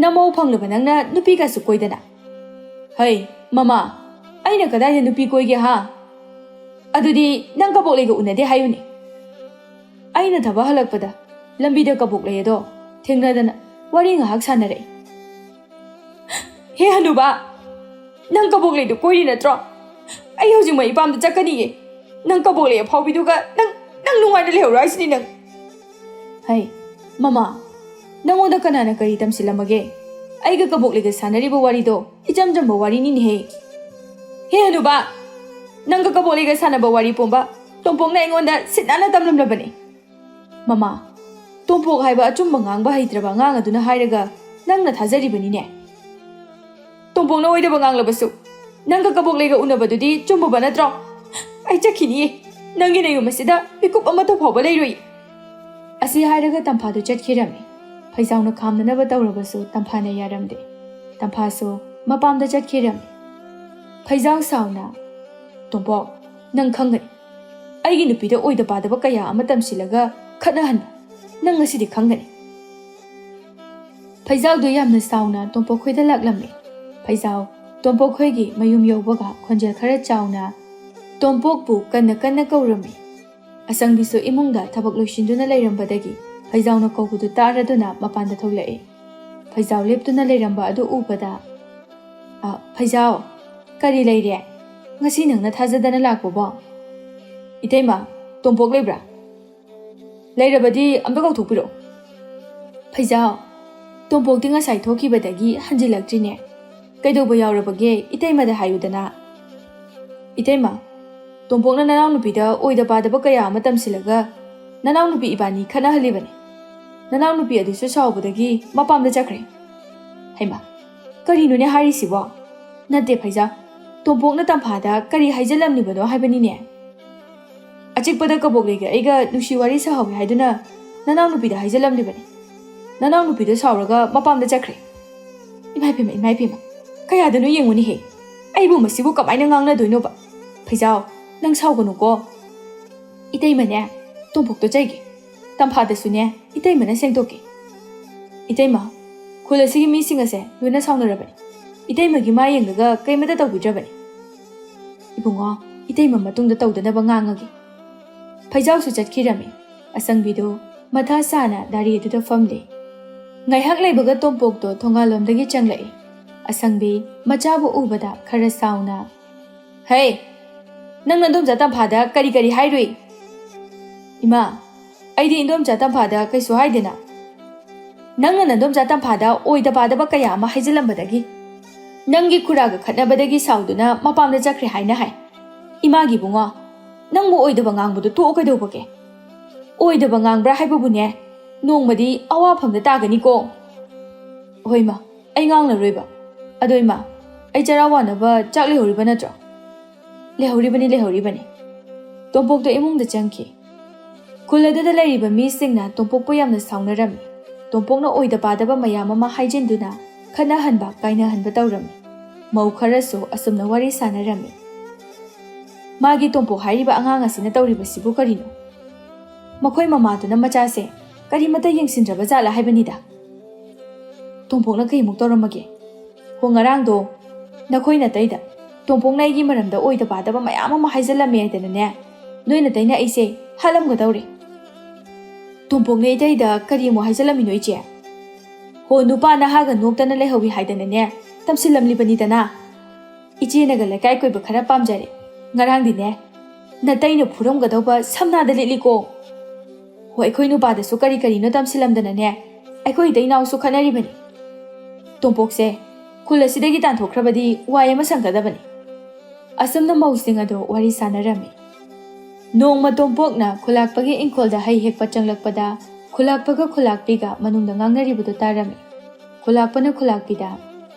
ꯅꯃꯧ ꯐꯪꯂꯕ ꯅꯪꯅ ꯅꯨꯄꯤꯒꯁꯨ ꯀꯣꯏꯗꯅ?" "ꯍꯩ, ꯃꯃꯥ, ꯑꯩꯅ ꯀꯗꯥꯏꯗ ꯅꯨꯄꯤ ꯀꯣꯏꯒꯦ ꯍꯥ? ꯑꯗꯨꯗꯤ ꯅꯪ ꯀꯕꯣꯛꯂꯩꯒ ꯎꯅꯗꯦ ꯍꯥꯏꯌꯨꯅꯦ?" "ꯑꯩꯅ ꯊꯕꯛ ꯍꯜꯂꯛꯄꯗ ꯂꯝꯕꯤꯗ ꯀꯕꯣꯛꯂꯩ ꯑꯗꯣ ꯊꯦꯡꯅꯗꯅ ꯋꯥꯔꯤ ꯉꯥꯏꯍꯥꯛ ꯁꯥꯟꯅꯔꯛꯏ꯫" "ꯍꯦ ꯍꯅꯨꯕꯥ, ꯅꯪ ꯀꯕꯣꯛꯂꯩꯗꯣ ꯀꯣꯏꯔꯤ ꯅꯠꯇ꯭ꯔꯣ? ꯑꯩ ꯍꯧꯖꯤꯛꯃꯛ ꯏꯄꯥꯝꯗ ꯆꯠꯀꯅꯤꯌꯦ꯫ ꯅꯪ ꯀꯕꯣꯛꯂꯩ ꯑꯐꯥꯎꯕꯤꯗꯨꯒ ꯅꯪ, ꯅꯪ ꯅꯨꯡꯉꯥꯏꯅ ꯂꯩꯍꯧꯔꯣ ꯍꯥꯏꯁꯤꯅꯤ ꯅꯪ꯫" "ꯍꯩ, ꯃꯃꯥ, ꯅꯪꯉꯣꯟꯗ ꯀꯅꯥꯅ ꯀꯔꯤ ꯇꯝꯁꯤꯜꯂꯝꯃꯒꯦ? ꯑꯩꯒ ꯀꯕꯣꯛꯂꯩꯒ ꯁꯥꯟꯅꯔꯤꯕ ꯋꯥꯔꯤꯗꯣ ꯏꯆꯝ ꯆꯝꯕ ꯋꯥꯔꯤꯅꯤꯅꯦꯍꯦ꯫" "ꯍꯦ ꯍꯅꯨꯕꯥ, ꯅꯪꯒ ꯀꯕꯣꯛꯂꯩꯒ ꯁꯥꯟꯅꯕ ꯋꯥꯔꯤ ꯄꯨꯝꯕ ꯇꯣꯝꯄꯣꯛꯅ ꯑꯩꯉꯣꯟꯗ ꯁꯤꯠ ꯅꯥꯟꯅ ꯇꯝꯂꯝꯂꯕꯅꯤ꯫" "ꯃꯃꯥ, ꯇꯣꯝꯄꯣꯛ ꯍꯥꯏꯕ ꯑꯆꯨꯝꯕ ꯉꯥꯡꯕ ꯍꯩꯇ꯭ꯔꯕ ꯑꯉꯥꯡ ꯑꯗꯨꯅ ꯍꯥꯏꯔꯒ ꯅꯪꯅ ꯊꯥꯖꯔꯤꯕꯅꯤꯅꯦ?" "ꯇꯣꯝꯄꯣꯛꯅ ꯑꯣꯏꯗꯕ ꯉꯥꯡꯂꯕꯁꯨ, ꯅꯪꯒ ꯀꯕꯣꯛꯂꯩꯒ ꯎꯅꯕꯗꯨꯗꯤ ꯆꯨꯝꯃꯕ ꯅꯠꯇ꯭ꯔꯣ? ꯑꯩ ꯆꯠꯈꯤꯅꯤꯌꯦ꯫ ꯅꯪꯒꯤ ꯅꯌꯨꯝ ꯑꯁꯤꯗ ꯃꯤꯀꯨꯞ ꯑꯃꯠꯇ ꯐꯥꯎꯕ ꯂꯩꯔꯣꯏ꯫" ꯑꯁꯤ ꯍꯥꯏꯔꯒ ꯇꯝꯐꯥꯗꯨ ꯆꯠꯈꯤꯔꯝꯃꯤ꯫ ꯐꯩꯖꯥꯎꯅ ꯈꯥꯝꯅꯅꯕ ꯇꯧꯔꯕꯁꯨ ꯇꯝꯐꯥꯅ ꯌꯥꯔꯝꯗꯦ꯫ ꯇꯝꯐꯥꯁꯨ ꯃꯄꯥꯝꯗ ꯆꯠꯈꯤꯔꯝꯃꯤ꯫ ꯐꯩꯖꯥꯎ ꯁꯥꯎꯅ, "ꯇꯣꯝꯄꯣꯛ, ꯅꯪ ꯈꯪꯒꯅꯤ꯫ ꯑꯩꯒꯤ ꯅꯨꯄꯤꯗ ꯑꯣꯏꯗ ꯄꯥꯗꯕ ꯀꯌꯥ ꯑꯃ ꯇꯝꯁꯤꯜꯂꯒ ꯈꯠꯅꯍꯟꯕ ꯅꯪ ꯉꯁꯤꯗꯤ ꯈꯪꯒꯅꯤ꯫" ꯐꯩꯖꯥꯎꯗꯨ ꯌꯥꯝꯅ ꯁꯥꯎꯅ ꯇꯣꯝꯄꯣꯛꯈꯣꯏꯗ ꯂꯥꯛꯂꯝꯃꯤ꯫ ꯐꯩꯖꯥꯎ ꯇꯣꯝꯄꯣꯛꯈꯣꯏꯒꯤ ꯃꯌꯨꯝ ꯌꯧꯕꯒ ꯈꯣꯟꯖꯦꯜ ꯈꯔ ꯆꯥꯎꯅ ꯇꯣꯝꯄꯣꯛꯄꯨ ꯀꯟꯅ ꯀꯟꯅ ꯀꯧꯔꯝꯃꯤ꯫ ꯑꯁꯪꯕꯤꯁꯨ ꯏꯃꯨꯡꯗ ꯊꯕꯛ ꯂꯣꯏꯁꯤꯟꯗꯨꯅ ꯂꯩꯔꯝꯕꯗꯒꯤ ꯐꯩꯖꯥꯎꯅ ꯀꯧꯕꯗꯨ ꯇꯥꯔꯗꯨꯅ ꯃꯄꯥꯟꯗ ꯊꯣꯛꯂꯛꯏ꯫ ꯐꯩꯖꯥꯎ ꯂꯦꯞꯇꯨꯅ ꯂꯩꯔꯝꯕ ꯑꯗꯨ ꯎꯕꯗ, "ꯑ, ꯐꯩꯖꯥꯎ, ꯀꯔꯤ ꯂꯩꯔꯦ? ꯉꯁꯤ ꯅꯪꯅ ꯊꯥꯖꯗꯅ ꯂꯥꯛꯄꯕꯣ?" "ꯏꯇꯩꯃ, ꯇꯣꯝꯄꯣꯛ ꯂꯩꯕ꯭ꯔꯥ?" "ꯂꯩꯔꯕꯗꯤ ꯑꯝꯇ ꯀꯧꯊꯣꯛꯄꯤꯔꯛꯑꯣ꯫" "ꯐꯩꯖꯥꯎ, ꯇꯣꯝꯄꯣꯛꯇꯤ ꯉꯁꯥꯏ ꯊꯣꯛꯈꯤꯕꯗꯒꯤ ꯍꯟꯖꯤꯜꯂꯛꯇ꯭ꯔꯤꯅꯦ꯫ ꯀꯩꯗꯧꯕ ꯌꯥꯎꯔꯕꯒꯦ, ꯏꯇꯩꯃꯗ ꯍꯥꯏꯌꯨꯗꯅ꯫" "ꯏꯇꯩꯃ, ꯇꯣꯝꯄꯣꯛꯅ ꯅꯅꯥꯎꯅꯨꯄꯤꯗ ꯑꯣꯏꯗ ꯄꯥꯗꯕ ꯀꯌꯥ ꯑꯃ ꯇꯝꯁꯤꯜꯂꯒ ꯅꯅꯥꯎꯅꯨꯄꯤ ꯏꯕꯥꯅꯤ ꯈꯠꯅꯍꯜꯂꯤꯕꯅꯤ꯫ ꯅꯅꯥꯎꯅꯨꯄꯤ ꯑꯗꯨꯁꯨ ꯁꯥꯎꯕꯗꯒꯤ ꯃꯄꯥꯝꯗ ꯆꯠꯈ꯭ꯔꯦ꯫ ꯍꯩꯃꯥ, ꯀꯔꯤꯅꯣꯅꯦ ꯍꯥꯏꯔꯤꯁꯤꯕꯣ? ꯅꯠꯇꯦ ꯐꯩꯖꯥꯎ, ꯇꯣꯝꯄꯣꯛꯅ ꯇꯝꯐꯥꯗ ꯀꯔꯤ ꯍꯥꯏꯖꯜꯂꯝꯂꯤꯕꯅꯣ ꯍꯥꯏꯕꯅꯤꯅꯦ꯫ ꯑꯆꯤꯛꯄꯗ ꯀꯕꯣꯛꯂꯩꯒ ꯑꯩꯒ ꯅꯨꯡꯁꯤ ꯋꯥꯔꯤ ꯁꯥꯍꯧꯋꯤ ꯍꯥꯏꯗꯨꯅ ꯅꯅꯥꯎꯅꯨꯄꯤꯗ ꯍꯥꯏꯖꯜꯂꯝꯂꯤꯕꯅꯤ꯫ ꯅꯅꯥꯎꯅꯨꯄꯤꯗꯣ ꯁꯥꯎꯔꯒ ꯃꯄꯥꯝꯗ ꯆꯠꯈ꯭ꯔꯦ꯫ ꯏꯃꯥꯏ ꯄꯦꯝꯃ, ꯏꯃꯥꯏ ꯄꯦꯝꯃ, ꯀꯌꯥꯗꯅꯣ ꯌꯦꯡꯉꯨꯅꯦꯍꯦ꯫ ꯑꯩꯕꯨ ꯃꯁꯤꯕꯨ ꯀꯃꯥꯏꯅ ꯉꯥꯡꯅꯗꯣꯏꯅꯣꯕ? ꯐꯩꯖꯥꯎ, ꯅꯪ ꯁꯥꯎꯒꯅꯨꯀꯣ꯫ ꯏꯇꯩꯃꯅꯦ, ꯇꯣꯝꯄꯣꯛꯇꯣ ꯆꯩꯒꯦ꯫ ꯇꯝꯐꯥꯗꯁꯨꯅꯦ, ꯏꯇꯩꯃꯅ ꯁꯦꯡꯗꯣꯛꯀꯦ꯫ ꯏꯇꯩꯃ, ꯈꯨꯜ ꯑꯁꯤꯒꯤ ꯃꯤꯁꯤꯡ ꯑꯁꯦ ꯂꯣꯏꯅ ꯁꯥꯎꯅꯔꯕꯅꯤ꯫ ꯏꯇꯩꯃꯒꯤ ꯃꯥ ꯌꯦꯡꯂꯒ ꯀꯩꯃꯇ ꯇꯧꯕꯤꯗ꯭ꯔꯕꯅꯤ꯫ ꯏꯕꯨꯡꯉꯣ, ꯏꯇꯩꯃ ꯃꯇꯨꯡꯗ ꯇꯧꯗꯅꯕ ꯉꯥꯡꯉꯒꯦ꯫ ꯐꯩꯖꯥꯎꯁꯨ ꯆꯠꯈꯤꯔꯝꯃꯤ꯫ ꯑꯁꯪꯕꯤꯗꯣ ꯃꯊꯥ ꯁꯥꯅ ꯗꯥꯔꯤ ꯑꯗꯨꯗ ꯐꯝꯂꯤ꯫ ꯉꯥꯏꯍꯥꯛ ꯂꯩꯕꯒ ꯇꯣꯝꯄꯣꯛꯇꯣ ꯊꯣꯡꯒꯥꯜꯂꯣꯝꯗꯒꯤ ꯆꯪꯂꯛꯏ꯫ ꯑꯁꯪꯕꯤ ꯃꯆꯥꯕꯨ ꯎꯕꯗ ꯈꯔ ꯁꯥꯎꯅ, "ꯍꯦ, ꯅꯪ ꯅꯗꯣꯝꯆꯥ ꯇꯝꯐꯥꯗ ꯀꯔꯤ ꯀꯔꯤ ꯍꯥꯏꯔꯨꯏ?" "ꯏꯃꯥ, ꯑꯩꯗꯤ ꯏꯟꯗꯣꯝꯆꯥ ꯇꯝꯐꯥꯗ ꯀꯩꯁꯨ ꯍꯥꯏꯗꯦꯅ꯫ ꯅꯪꯅ ꯅꯗꯣꯝꯆꯥ ꯇꯝꯐꯥꯗ ꯑꯣꯏꯗ ꯄꯥꯗꯕ ꯀꯌꯥ ꯑꯃ ꯍꯥꯏꯖꯤꯜꯂꯝꯕꯗꯒꯤ, ꯅꯪꯒꯤ ꯈꯨꯔꯥꯒ ꯈꯠꯅꯕꯗꯒꯤ ꯁꯥꯎꯗꯨꯅ ꯃꯄꯥꯝꯗ ꯆꯠꯈ꯭ꯔꯦ ꯍꯥꯏꯅ ꯍꯥꯏ꯫ ꯏꯃꯥꯒꯤ ꯏꯕꯨꯡꯉꯣ, ꯅꯪꯕꯨ ꯑꯣꯏꯗꯕ ꯉꯥꯡꯕꯗꯨ ꯇꯣꯛꯑꯣ ꯀꯩꯗꯧꯕꯒꯦ? ꯑꯣꯏꯗꯕ ꯉꯥꯡꯕ꯭ꯔꯥ ꯍꯥꯏꯕꯕꯨꯅꯦ, ꯅꯣꯡꯃꯗꯤ ꯑꯋꯥꯐꯝꯗ ꯇꯥꯒꯅꯤꯀꯣ꯫" "ꯍꯣꯏ ꯏꯃꯥ, ꯑꯩ ꯉꯥꯡꯂꯔꯣꯏꯕ꯫ ꯑꯗꯣ ꯏꯃꯥ, ꯑꯩ ꯆꯔꯥ ꯋꯥꯅꯕ ꯆꯥꯛ ꯂꯩꯍꯧꯔꯤꯕ ꯅꯠꯇ꯭ꯔꯣ?" "ꯂꯩꯍꯧꯔꯤꯕꯅꯤ, ꯂꯩꯍꯧꯔꯤꯕꯅꯤ꯫" ꯇꯣꯝꯄꯣꯛꯇꯣ ꯏꯃꯨꯡꯗ ꯆꯪꯈꯤ꯫ ꯈꯨꯜ ꯑꯗꯨꯗ ꯂꯩꯔꯤꯕ ꯃꯤꯁꯤꯡꯅ ꯇꯣꯝꯄꯣꯛꯄꯨ ꯌꯥꯝꯅ ꯁꯥꯎꯅꯔꯝꯃꯤ꯫ ꯇꯣꯝꯄꯣꯛꯅ ꯑꯣꯏꯗ ꯄꯥꯗꯕ ꯃꯌꯥꯝ ꯑꯃ ꯍꯥꯏꯖꯤꯟꯗꯨꯅ ꯈꯠꯅꯍꯟꯕ, ꯀꯥꯏꯅꯍꯟꯕ ꯇꯧꯔꯝꯃꯤ꯫ ꯃꯧ ꯈꯔꯁꯨ ꯑꯁꯨꯝꯅ ꯋꯥꯔꯤ ꯁꯥꯟꯅꯔꯝꯃꯤ꯫ "ꯃꯥꯒꯤ ꯇꯣꯝꯄꯣꯛ ꯍꯥꯏꯔꯤꯕ ꯑꯉꯥꯡ ꯑꯁꯤꯅ ꯇꯧꯔꯤꯕꯁꯤꯕꯨ ꯀꯔꯤꯅꯣ? ꯃꯈꯣꯏ ꯃꯃꯥꯗꯨꯅ ꯃꯆꯥꯁꯦ ꯀꯔꯤꯃꯠꯇ ꯌꯦꯡꯁꯤꯟꯗ꯭ꯔꯕ ꯖꯥꯠꯂ ꯍꯥꯏꯕꯅꯤꯗ꯫" "ꯇꯣꯝꯄꯣꯛꯅ ꯀꯩꯃꯨꯛ ꯇꯧꯔꯝꯃꯒꯦ?" "ꯍꯣ, ꯉꯔꯥꯡꯗꯣ ꯅꯈꯣꯏ ꯅꯥꯇꯩꯗ ꯇꯣꯝꯄꯣꯛꯅ ꯑꯩꯒꯤ ꯃꯔꯝꯗ ꯑꯣꯏꯗ ꯄꯥꯗꯕ ꯃꯌꯥꯝ ꯑꯃ ꯍꯥꯏꯖꯤꯜꯂꯝꯃꯦ ꯍꯥꯏꯗꯅꯅꯦ, ꯅꯣꯏ ꯅꯥꯇꯩꯅ ꯑꯩꯁꯦ ꯍꯥꯠꯂꯝꯒꯗꯧꯔꯦ꯫" "ꯇꯣꯝꯄꯣꯛꯅ ꯏꯇꯩꯗ ꯀꯔꯤ ꯑꯃꯨꯛ ꯍꯥꯏꯖꯤꯜꯂꯝꯃꯤꯅꯣ ꯏꯆꯦ?" "ꯍꯣ, ꯅꯨꯄꯥ ꯅꯍꯥꯒ ꯅꯣꯛꯇꯅ ꯂꯩꯍꯧꯋꯤ ꯍꯥꯏꯗꯅꯅꯦ, ꯇꯝꯁꯤꯜꯂꯝꯂꯤꯕꯅꯤꯗꯅ꯫ ꯏꯆꯦꯅꯒ ꯂꯩꯀꯥꯏ ꯀꯣꯏꯕ ꯈꯔ ꯄꯥꯝꯖꯔꯦ꯫ ꯉꯔꯥꯡꯗꯤꯅꯦ, ꯅꯥꯇꯩꯅ ꯐꯨꯔꯝꯒꯗꯧꯕ ꯁꯝꯅꯥꯗ ꯂꯤꯠꯂꯤꯀꯣ꯫ ꯍꯣ, ꯑꯩꯈꯣꯏ ꯅꯨꯄꯥꯗꯁꯨ ꯀꯔꯤ ꯀꯔꯤꯅꯣ ꯇꯝꯁꯤꯜꯂꯝꯗꯅꯅꯦ, ꯑꯩꯈꯣꯏ ꯏꯇꯩ ꯏꯅꯥꯎꯁꯨ ꯈꯠꯅꯔꯤꯕꯅꯤ꯫ ꯇꯣꯝꯄꯣꯛꯁꯦ ꯈꯨꯜ ꯑꯁꯤꯗꯒꯤ ꯇꯥꯟꯊꯣꯛꯈ꯭ꯔꯕꯗꯤ ꯋꯥꯏ ꯑꯃ ꯁꯪꯒꯗꯕꯅꯤ꯫" ꯑꯁꯨꯝꯅ ꯃꯧꯁꯤꯡ ꯑꯗꯨ ꯋꯥꯔꯤ ꯁꯥꯟꯅꯔꯝꯃꯤ꯫ ꯅꯣꯡꯃ ꯇꯣꯝꯄꯣꯛꯅ ꯈꯨꯂꯥꯛꯄꯒꯤ ꯏꯪꯈꯣꯜꯗ ꯍꯩ ꯍꯦꯛꯄ ꯆꯪꯂꯛꯄꯗ, ꯈꯨꯂꯥꯛꯄꯒ ꯈꯨꯂꯥꯛꯄꯤꯒ ꯃꯅꯨꯡꯗ ꯉꯥꯡꯅꯔꯤꯕꯗꯨ ꯇꯥꯔꯝꯃꯤ꯫ ꯈꯨꯂꯥꯛꯄꯅ ꯈꯨꯂꯥꯛꯄꯤꯗ,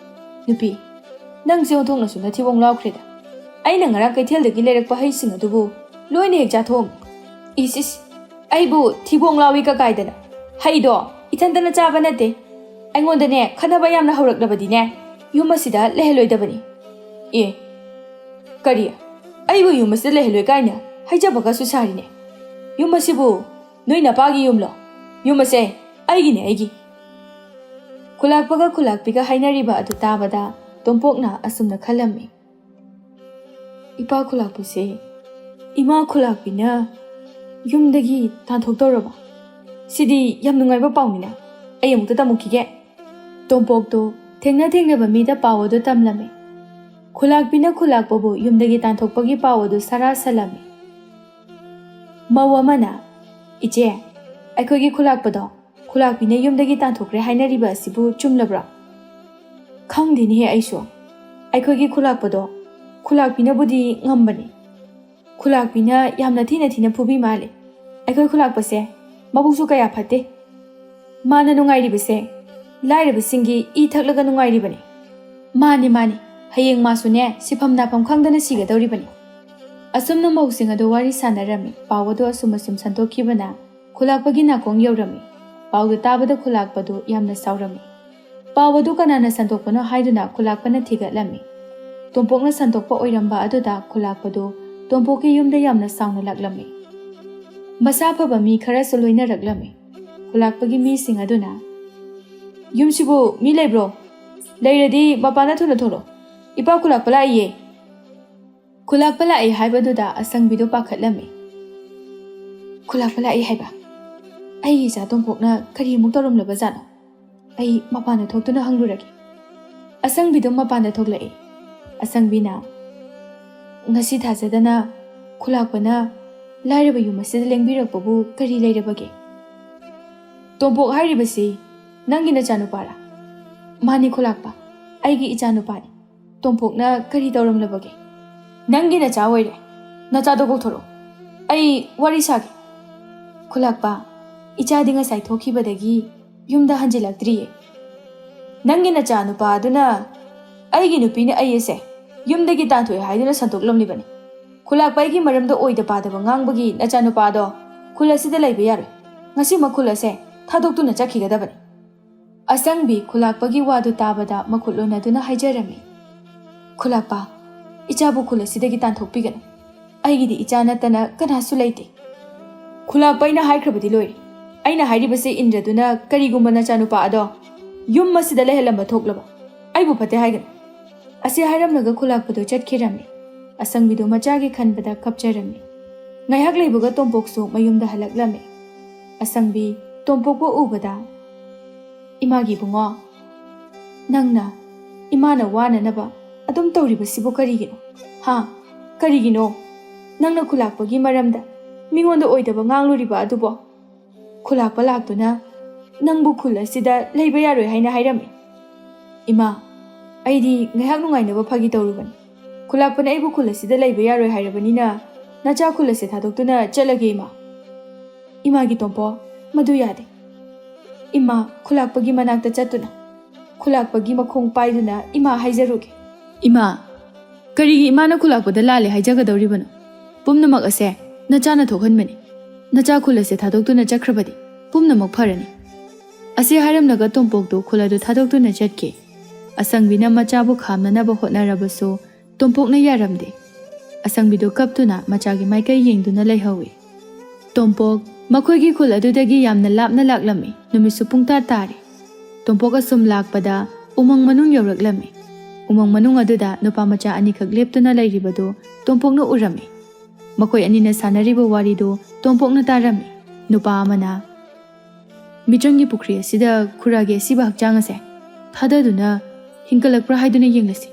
"ꯅꯨꯄꯤ, ꯅꯪꯁꯦ ꯑꯣꯟꯊꯣꯛꯅꯁꯨ ꯅꯊꯤꯕꯣꯡ ꯂꯥꯎꯈ꯭ꯔꯦꯗ꯫ ꯑꯩꯅ ꯉꯔꯥꯡ ꯀꯩꯊꯦꯜꯗꯒꯤ ꯂꯩꯔꯛꯄ ꯍꯩꯁꯤꯡ ꯑꯗꯨꯕꯨ ꯂꯣꯏꯅ ꯍꯦꯛ ꯆꯥꯊꯣꯛꯑꯝꯃꯤ꯫ ꯏꯁ ꯏꯁ, ꯑꯩꯕꯨ ꯊꯤꯕꯣꯡ ꯂꯥꯎꯏ ꯀꯀꯥꯏꯗꯅ꯫ ꯍꯩꯗꯣ ꯏꯊꯟꯇꯅ ꯆꯥꯕ ꯅꯠꯇꯦ꯫ ꯑꯩꯉꯣꯟꯗꯅꯦ ꯈꯠꯅꯕ ꯌꯥꯝꯅ ꯍꯧꯔꯛꯂꯕꯗꯤꯅꯦ, ꯌꯨꯝ ꯑꯁꯤꯗ ꯂꯩꯍꯜꯂꯣꯏꯗꯕꯅꯤ꯫" "ꯑꯦ, ꯀꯔꯤ? ꯑꯩꯕꯨ ꯌꯨꯝ ꯑꯁꯤꯗ ꯂꯩꯍꯜꯂꯣꯏ ꯀꯥꯏꯅ ꯍꯥꯏꯖꯕꯒꯁꯨ ꯁꯥꯔꯤꯅꯦ꯫ ꯌꯨꯝ ꯑꯁꯤꯕꯨ ꯅꯣꯏ ꯅꯄꯥꯒꯤ ꯌꯨꯝꯂꯣ? ꯌꯨꯝ ꯑꯁꯦ ꯑꯩꯒꯤꯅꯦ, ꯑꯩꯒꯤ꯫" ꯈꯨꯂꯥꯛꯄꯒ ꯈꯨꯂꯥꯛꯄꯤꯒ ꯍꯥꯏꯅꯔꯤꯕ ꯑꯗꯨ ꯇꯥꯕꯗ ꯇꯣꯝꯄꯣꯛꯅ ꯑꯁꯨꯝꯅ ꯈꯜꯂꯝꯃꯤ, "ꯏꯄꯥ ꯈꯨꯂꯥꯛꯄꯁꯦ ꯏꯃꯥ ꯈꯨꯂꯥꯛꯄꯤꯅ ꯌꯨꯝꯗꯒꯤ ꯇꯥꯟꯊꯣꯛꯇꯧꯔꯕ? ꯁꯤꯗꯤ ꯌꯥꯝ ꯅꯨꯡꯉꯥꯏꯕ ꯄꯥꯎꯅꯤꯅ꯫ ꯑꯩ ꯑꯃꯨꯛꯇ ꯇꯝꯃꯨꯈꯤꯒꯦ꯫" ꯇꯣꯝꯄꯣꯛꯇꯣ ꯊꯦꯡꯅ ꯊꯦꯡꯅꯕ ꯃꯤꯗ ꯄꯥꯎ ꯑꯗꯨ ꯇꯝꯂꯝꯃꯤ꯫ ꯈꯨꯂꯥꯛꯄꯤꯅ ꯈꯨꯂꯥꯛꯄꯕꯨ ꯌꯨꯝꯗꯒꯤ ꯇꯥꯟꯊꯣꯛꯄꯒꯤ ꯄꯥꯎ ꯑꯗꯨ ꯁꯔꯥ ꯁꯜꯂꯝꯃꯤ꯫ ꯃꯧ ꯑꯃꯅ, "ꯏꯆꯦ, ꯑꯩꯈꯣꯏꯒꯤ ꯈꯨꯂꯥꯛꯄꯗꯣ ꯈꯨꯂꯥꯛꯄꯤꯅ ꯌꯨꯝꯗꯒꯤ ꯇꯥꯟꯊꯣꯛꯈ꯭ꯔꯦ ꯍꯥꯏꯅꯔꯤꯕ ꯑꯁꯤꯕꯨ ꯆꯨꯝꯂꯕ꯭ꯔꯣ?" "ꯈꯪꯗꯦꯅꯦꯍꯦ ꯑꯩꯁꯨ꯫ ꯑꯩꯈꯣꯏꯒꯤ ꯈꯨꯂꯥꯛꯄꯗꯣ ꯈꯨꯂꯥꯛꯄꯤꯅꯕꯨꯗꯤ ꯉꯝꯕꯅꯤ꯫ ꯈꯨꯂꯥꯛꯄꯤꯅ ꯌꯥꯝꯅ ꯊꯤꯅ ꯊꯤꯅ ꯐꯨꯕꯤ ꯃꯥꯜꯂꯦ꯫ ꯑꯩꯈꯣꯏ ꯈꯨꯂꯥꯛꯄꯁꯦ ꯃꯕꯨꯛꯁꯨ ꯀꯌꯥ ꯐꯠꯇꯦ꯫ ꯃꯥꯅ ꯅꯨꯡꯉꯥꯏꯔꯤꯕꯁꯦ ꯂꯥꯏꯔꯕꯁꯤꯡꯒꯤ ꯏ ꯊꯛꯂꯒ ꯅꯨꯡꯉꯥꯏꯔꯤꯕꯅꯤ꯫ ꯃꯥꯅꯤ, ꯃꯥꯅꯤ, ꯍꯌꯦꯡ ꯃꯥꯁꯨꯅꯦ ꯁꯤꯐꯝ ꯅꯥꯐꯝ ꯈꯪꯗꯅ ꯁꯤꯒꯗꯧꯔꯤꯕꯅꯤ꯫" ꯑꯁꯨꯝꯅ ꯃꯧꯁꯤꯡ ꯑꯗꯨ ꯋꯥꯔꯤ ꯁꯥꯟꯅꯔꯝꯃꯤ꯫ ꯄꯥꯎ ꯑꯗꯨ ꯑꯁꯨꯝ ꯑꯁꯨꯝ ꯁꯟꯗꯣꯛꯈꯤꯕꯅ ꯈꯨꯂꯥꯛꯄꯒꯤ ꯅꯥꯀꯣꯡ ꯌꯧꯔꯝꯃꯤ꯫ ꯄꯥꯎꯗꯨ ꯇꯥꯕꯗ ꯈꯨꯂꯥꯛꯄꯗꯨ ꯌꯥꯝꯅ ꯁꯥꯎꯔꯝꯃꯤ꯫ ꯄꯥꯎ ꯑꯗꯨ ꯀꯅꯥꯅ ꯁꯟꯗꯣꯛꯄꯅꯣ ꯍꯥꯏꯗꯨꯅ ꯈꯨꯂꯥꯛꯄꯅ ꯊꯤꯒꯠꯂꯝꯃꯤ꯫ ꯇꯣꯝꯄꯣꯛꯅ ꯁꯟꯗꯣꯛꯄ ꯑꯣꯏꯔꯝꯕ ꯑꯗꯨꯗ ꯈꯨꯂꯥꯛꯄꯗꯨ ꯇꯣꯝꯄꯣꯛꯀꯤ ꯌꯨꯝꯗ ꯌꯥꯝꯅ ꯁꯥꯎꯅ ꯂꯥꯛꯂꯝꯃꯤ꯫ ꯃꯁꯥ ꯐꯕ ꯃꯤ ꯈꯔꯁꯨ ꯂꯣꯏꯅꯔꯛꯂꯝꯃꯤ꯫ ꯈꯨꯂꯥꯛꯄꯒꯤ ꯃꯤꯁꯤꯡ ꯑꯗꯨꯅ, "ꯌꯨꯝꯁꯤꯕꯨ ꯃꯤ ꯂꯩꯕ꯭ꯔꯣ? ꯂꯩꯔꯗꯤ ꯃꯄꯥꯟꯗ ꯊꯨꯅ ꯊꯣꯛꯂꯛꯑꯣ꯫ ꯏꯄꯥ ꯈꯨꯂꯥꯛꯄ ꯂꯥꯛꯏꯌꯦ꯫" ꯈꯨꯂꯥꯛꯄ ꯂꯥꯛꯏ ꯍꯥꯏꯕꯗꯨꯗ ꯑꯁꯪꯕꯤꯗꯨ ꯄꯥꯈꯠꯂꯝꯃꯤ꯫ "ꯈꯨꯂꯥꯛꯄ ꯂꯥꯛꯏ ꯍꯥꯏꯕ? ꯑꯩꯒꯤ ꯏꯆꯥ ꯇꯣꯝꯄꯣꯛꯅ ꯀꯔꯤꯃꯨꯛ ꯇꯧꯔꯝꯂꯕꯖꯥꯠꯅꯣ? ꯑꯩ ꯃꯄꯥꯟꯗ ꯊꯣꯛꯇꯨꯅ ꯍꯪꯂꯨꯔꯒꯦ꯫" ꯑꯁꯪꯕꯤꯗꯨ ꯃꯄꯥꯟꯗ ꯊꯣꯛꯂꯛꯏ꯫ ꯑꯁꯪꯕꯤꯅ, "ꯉꯁꯤ ꯊꯥꯖꯗꯅ ꯈꯨꯂꯥꯛꯄꯅ ꯂꯥꯏꯔꯕ ꯌꯨꯝ ꯑꯁꯤꯗ ꯂꯦꯡꯕꯤꯔꯛꯄꯕꯨ ꯀꯔꯤ ꯂꯩꯔꯕꯒꯦ?" "ꯇꯣꯝꯄꯣꯛ ꯍꯥꯏꯔꯤꯕꯁꯤ ꯅꯪꯒꯤ ꯅꯆꯥꯅꯨꯄꯥꯔꯥ?" "ꯃꯥꯅꯤ ꯈꯨꯂꯥꯛꯄ, ꯑꯩꯒꯤ ꯏꯆꯥꯅꯨꯄꯥꯅꯤ꯫ ꯇꯣꯝꯄꯣꯛꯅ ꯀꯔꯤ ꯇꯧꯔꯝꯂꯕꯒꯦ?" "ꯅꯪꯒꯤ ꯅꯆꯥ ꯑꯣꯏꯔꯦ꯫ ꯅꯆꯥꯗꯣ ꯀꯧꯊꯣꯔꯛꯑꯣ꯫ ꯑꯩ ꯋꯥꯔꯤ ꯁꯥꯒꯦ꯫" "ꯈꯨꯂꯥꯛꯄ, ꯏꯆꯥꯗꯤ ꯉꯁꯥꯏ ꯊꯣꯛꯈꯤꯕꯗꯒꯤ ꯌꯨꯝꯗ ꯍꯟꯖꯤꯜꯂꯛꯇ꯭ꯔꯤꯌꯦ꯫" "ꯅꯪꯒꯤ ꯅꯆꯥꯅꯨꯄꯥ ꯑꯗꯨꯅ ꯑꯩꯒꯤ ꯅꯨꯄꯤꯅ ꯑꯩ ꯑꯁꯦ ꯌꯨꯝꯗꯒꯤ ꯇꯥꯟꯊꯣꯛꯑꯦ ꯍꯥꯏꯗꯨꯅ ꯁꯟꯗꯣꯛꯂꯝꯂꯤꯕꯅꯤ꯫ ꯈꯨꯂꯥꯛꯄ ꯑꯩꯒꯤ ꯃꯔꯝꯗ ꯑꯣꯏꯗ ꯄꯥꯗꯕ ꯉꯥꯡꯕꯒꯤ ꯅꯆꯥꯅꯨꯄꯥꯗꯣ ꯈꯨꯜ ꯑꯁꯤꯗ ꯂꯩꯕ ꯌꯥꯔꯣꯏ꯫ ꯉꯁꯤꯃꯛ ꯈꯨꯜ ꯑꯁꯦ ꯊꯥꯗꯣꯛꯇꯨꯅ ꯆꯠꯈꯤꯒꯗꯕꯅꯤ꯫" ꯑꯁꯪꯕꯤ ꯈꯨꯂꯥꯛꯄꯒꯤ ꯋꯥꯗꯨ ꯇꯥꯕꯗ ꯃꯈꯨꯠ ꯂꯣꯟꯅꯗꯨꯅ ꯍꯥꯏꯖꯔꯝꯃꯤ, "ꯈꯨꯂꯥꯛꯄ, ꯏꯆꯥꯕꯨ ꯈꯨꯜ ꯑꯁꯤꯗꯒꯤ ꯇꯥꯟꯊꯣꯛꯄꯤꯒꯅꯨ꯫ ꯑꯩꯒꯤꯗꯤ ꯏꯆꯥ ꯅꯠꯇꯅ ꯀꯅꯥꯁꯨ ꯂꯩꯇꯦ꯫" "ꯈꯨꯂꯥꯛꯄ, ꯑꯩꯅ ꯍꯥꯏꯈ꯭ꯔꯕꯗꯤ ꯂꯣꯏꯔꯦ꯫ ꯑꯩꯅ ꯍꯥꯏꯔꯤꯕꯁꯤ ꯏꯟꯗ꯭ꯔꯗꯨꯅ ꯀꯔꯤꯒꯨꯝꯕ ꯅꯆꯥꯅꯨꯄꯥ ꯑꯗꯣ ꯌꯨꯝ ꯑꯁꯤꯗ ꯂꯩꯍꯜꯂꯝꯕ ꯊꯣꯛꯂꯕ ꯑꯩꯕꯨ ꯐꯠꯇꯦ ꯍꯥꯏꯒꯅꯨ꯫" ꯑꯁꯤ ꯍꯥꯏꯔꯝꯂꯒ ꯈꯨꯂꯥꯛꯄꯗꯨ ꯆꯠꯈꯤꯔꯝꯃꯤ꯫ ꯑꯁꯪꯕꯤꯗꯨ ꯃꯆꯥꯒꯤ ꯈꯟꯕꯗ ꯀꯞꯆꯔꯝꯃꯤ꯫ ꯉꯥꯏꯍꯥꯛ ꯂꯩꯕꯒ ꯇꯣꯝꯄꯣꯛꯁꯨ ꯃꯌꯨꯝꯗ ꯍꯜꯂꯛꯂꯝꯃꯤ꯫ ꯑꯁꯪꯕꯤ ꯇꯣꯝꯄꯣꯛꯄꯨ ꯎꯕꯗ, "ꯏꯃꯥꯒꯤ ꯏꯕꯨꯡꯉꯣ, ꯅꯪꯅ ꯏꯃꯥꯅ ꯋꯥꯅꯅꯕ ꯑꯗꯨꯝ ꯇꯧꯔꯤꯕꯁꯤꯕꯨ ꯀꯔꯤꯒꯤꯅꯣ? ꯍꯥ? ꯀꯔꯤꯒꯤꯅꯣ? ꯅꯪꯅ ꯈꯨꯂꯥꯛꯄꯒꯤ ꯃꯔꯝꯗ ꯃꯤꯉꯣꯟꯗ ꯑꯣꯏꯗꯕ ꯉꯥꯡꯂꯨꯔꯤꯕ ꯑꯗꯨꯕꯣ? ꯈꯨꯂꯥꯛꯄ ꯂꯥꯛꯇꯨꯅ ꯅꯪꯕꯨ ꯈꯨꯜ ꯑꯁꯤꯗ ꯂꯩꯕ ꯌꯥꯔꯣꯏ ꯍꯥꯏꯅ ꯍꯥꯏꯔꯝꯃꯤ꯫" "ꯏꯃꯥ, ꯑꯩꯗꯤ ꯉꯥꯏꯍꯥꯛ ꯅꯨꯡꯉꯥꯏꯅꯕ ꯐꯥꯒꯤ ꯇꯧꯔꯨꯕꯅꯤ꯫ ꯈꯨꯂꯥꯛꯄꯅ ꯑꯩꯕꯨ ꯈꯨꯜ ꯑꯁꯤꯗ ꯂꯩꯕ ꯌꯥꯔꯣꯏ ꯍꯥꯏꯔꯕꯅꯤꯅ ꯅꯆꯥ ꯈꯨꯜ ꯑꯁꯤ ꯊꯥꯗꯣꯛꯇꯨꯅ ꯆꯠꯂꯒꯦ ꯏꯃꯥ꯫" "ꯏꯃꯥꯒꯤ ꯇꯣꯝꯄꯣ, ꯃꯗꯨ ꯌꯥꯗꯦ꯫ ꯏꯃꯥ ꯈꯨꯂꯥꯛꯄꯒꯤ ꯃꯅꯥꯛꯇ ꯆꯠꯇꯨꯅ ꯈꯨꯂꯥꯛꯄꯒꯤ ꯃꯈꯣꯡ ꯄꯥꯏꯗꯨꯅ ꯏꯃꯥ ꯍꯥꯏꯖꯔꯨꯒꯦ꯫" "ꯏꯃꯥ, ꯀꯔꯤꯒꯤ ꯏꯃꯥꯅ ꯈꯨꯂꯥꯛꯄꯗ ꯂꯥꯜꯂꯦ ꯍꯥꯏꯖꯒꯗꯧꯔꯤꯕꯅꯣ? ꯄꯨꯝꯅꯃꯛ ꯑꯁꯦ ꯅꯆꯥꯅ ꯊꯣꯛꯍꯟꯕꯅꯤ꯫ ꯅꯆꯥ ꯈꯨꯜ ꯑꯁꯦ ꯊꯥꯗꯣꯛꯇꯨꯅ ꯆꯠꯈ꯭ꯔꯕꯗꯤ ꯄꯨꯝꯅꯃꯛ ꯐꯔꯅꯤ꯫" ꯑꯁꯤ ꯍꯥꯏꯔꯝꯂꯒ ꯇꯣꯝꯄꯣꯛꯇꯨ ꯈꯨꯜ ꯑꯗꯨ ꯊꯥꯗꯣꯛꯇꯨꯅ ꯆꯠꯈꯤ꯫ ꯑꯁꯪꯕꯤꯅ ꯃꯆꯥꯕꯨ ꯈꯥꯝꯅꯅꯕ ꯍꯣꯠꯅꯔꯕꯁꯨ ꯇꯣꯝꯄꯣꯛꯅ ꯌꯥꯔꯝꯗꯦ꯫ ꯑꯁꯪꯕꯤꯗꯨ ꯀꯞꯇꯨꯅ ꯃꯆꯥꯒꯤ ꯃꯥꯏꯀꯩ ꯌꯦꯡꯗꯨꯅ ꯂꯩꯍꯧꯏ꯫ ꯇꯣꯝꯄꯣꯛ ꯃꯈꯣꯏꯒꯤ ꯈꯨꯜ ꯑꯗꯨꯗꯒꯤ ꯌꯥꯝꯅ ꯂꯥꯞꯅ ꯂꯥꯛꯂꯝꯃꯤ꯫ ꯅꯨꯃꯤꯠꯁꯨ ꯄꯨꯡꯇꯥ ꯇꯥꯔꯦ꯫ ꯇꯣꯝꯄꯣꯛ ꯑꯁꯨꯝ ꯂꯥꯛꯄꯗ ꯎꯃꯪ ꯃꯅꯨꯡ ꯌꯧꯔꯛꯂꯝꯃꯤ꯫ ꯎꯃꯪ ꯃꯅꯨꯡ ꯑꯗꯨꯗ ꯅꯨꯄꯥ ꯃꯆꯥ ꯑꯅꯤꯈꯛ ꯂꯦꯞꯇꯨꯅ ꯂꯩꯔꯤꯕꯗꯨ ꯇꯣꯝꯄꯣꯛꯅ ꯎꯔꯝꯃꯤ꯫ ꯃꯈꯣꯏ ꯑꯅꯤꯅ ꯁꯥꯟꯅꯔꯤꯕ ꯋꯥꯔꯤꯗꯨ ꯇꯣꯝꯄꯣꯛꯅ ꯇꯥꯔꯝꯃꯤ꯫ ꯅꯨꯄꯥ ꯑꯃꯅ, "ꯃꯤꯇ꯭ꯔꯪꯒꯤ ꯄꯨꯈ꯭ꯔꯤ ꯑꯁꯤꯗ ꯈꯨꯔꯥꯒꯤ ꯑꯁꯤꯕ ꯍꯛꯆꯥꯡ ꯑꯁꯦ ꯊꯥꯗꯗꯨꯅ ꯍꯤꯡꯒꯠꯂꯛꯄ꯭ꯔꯥ ꯍꯥꯏꯗꯨꯅ ꯌꯦꯡꯂꯁꯤ꯫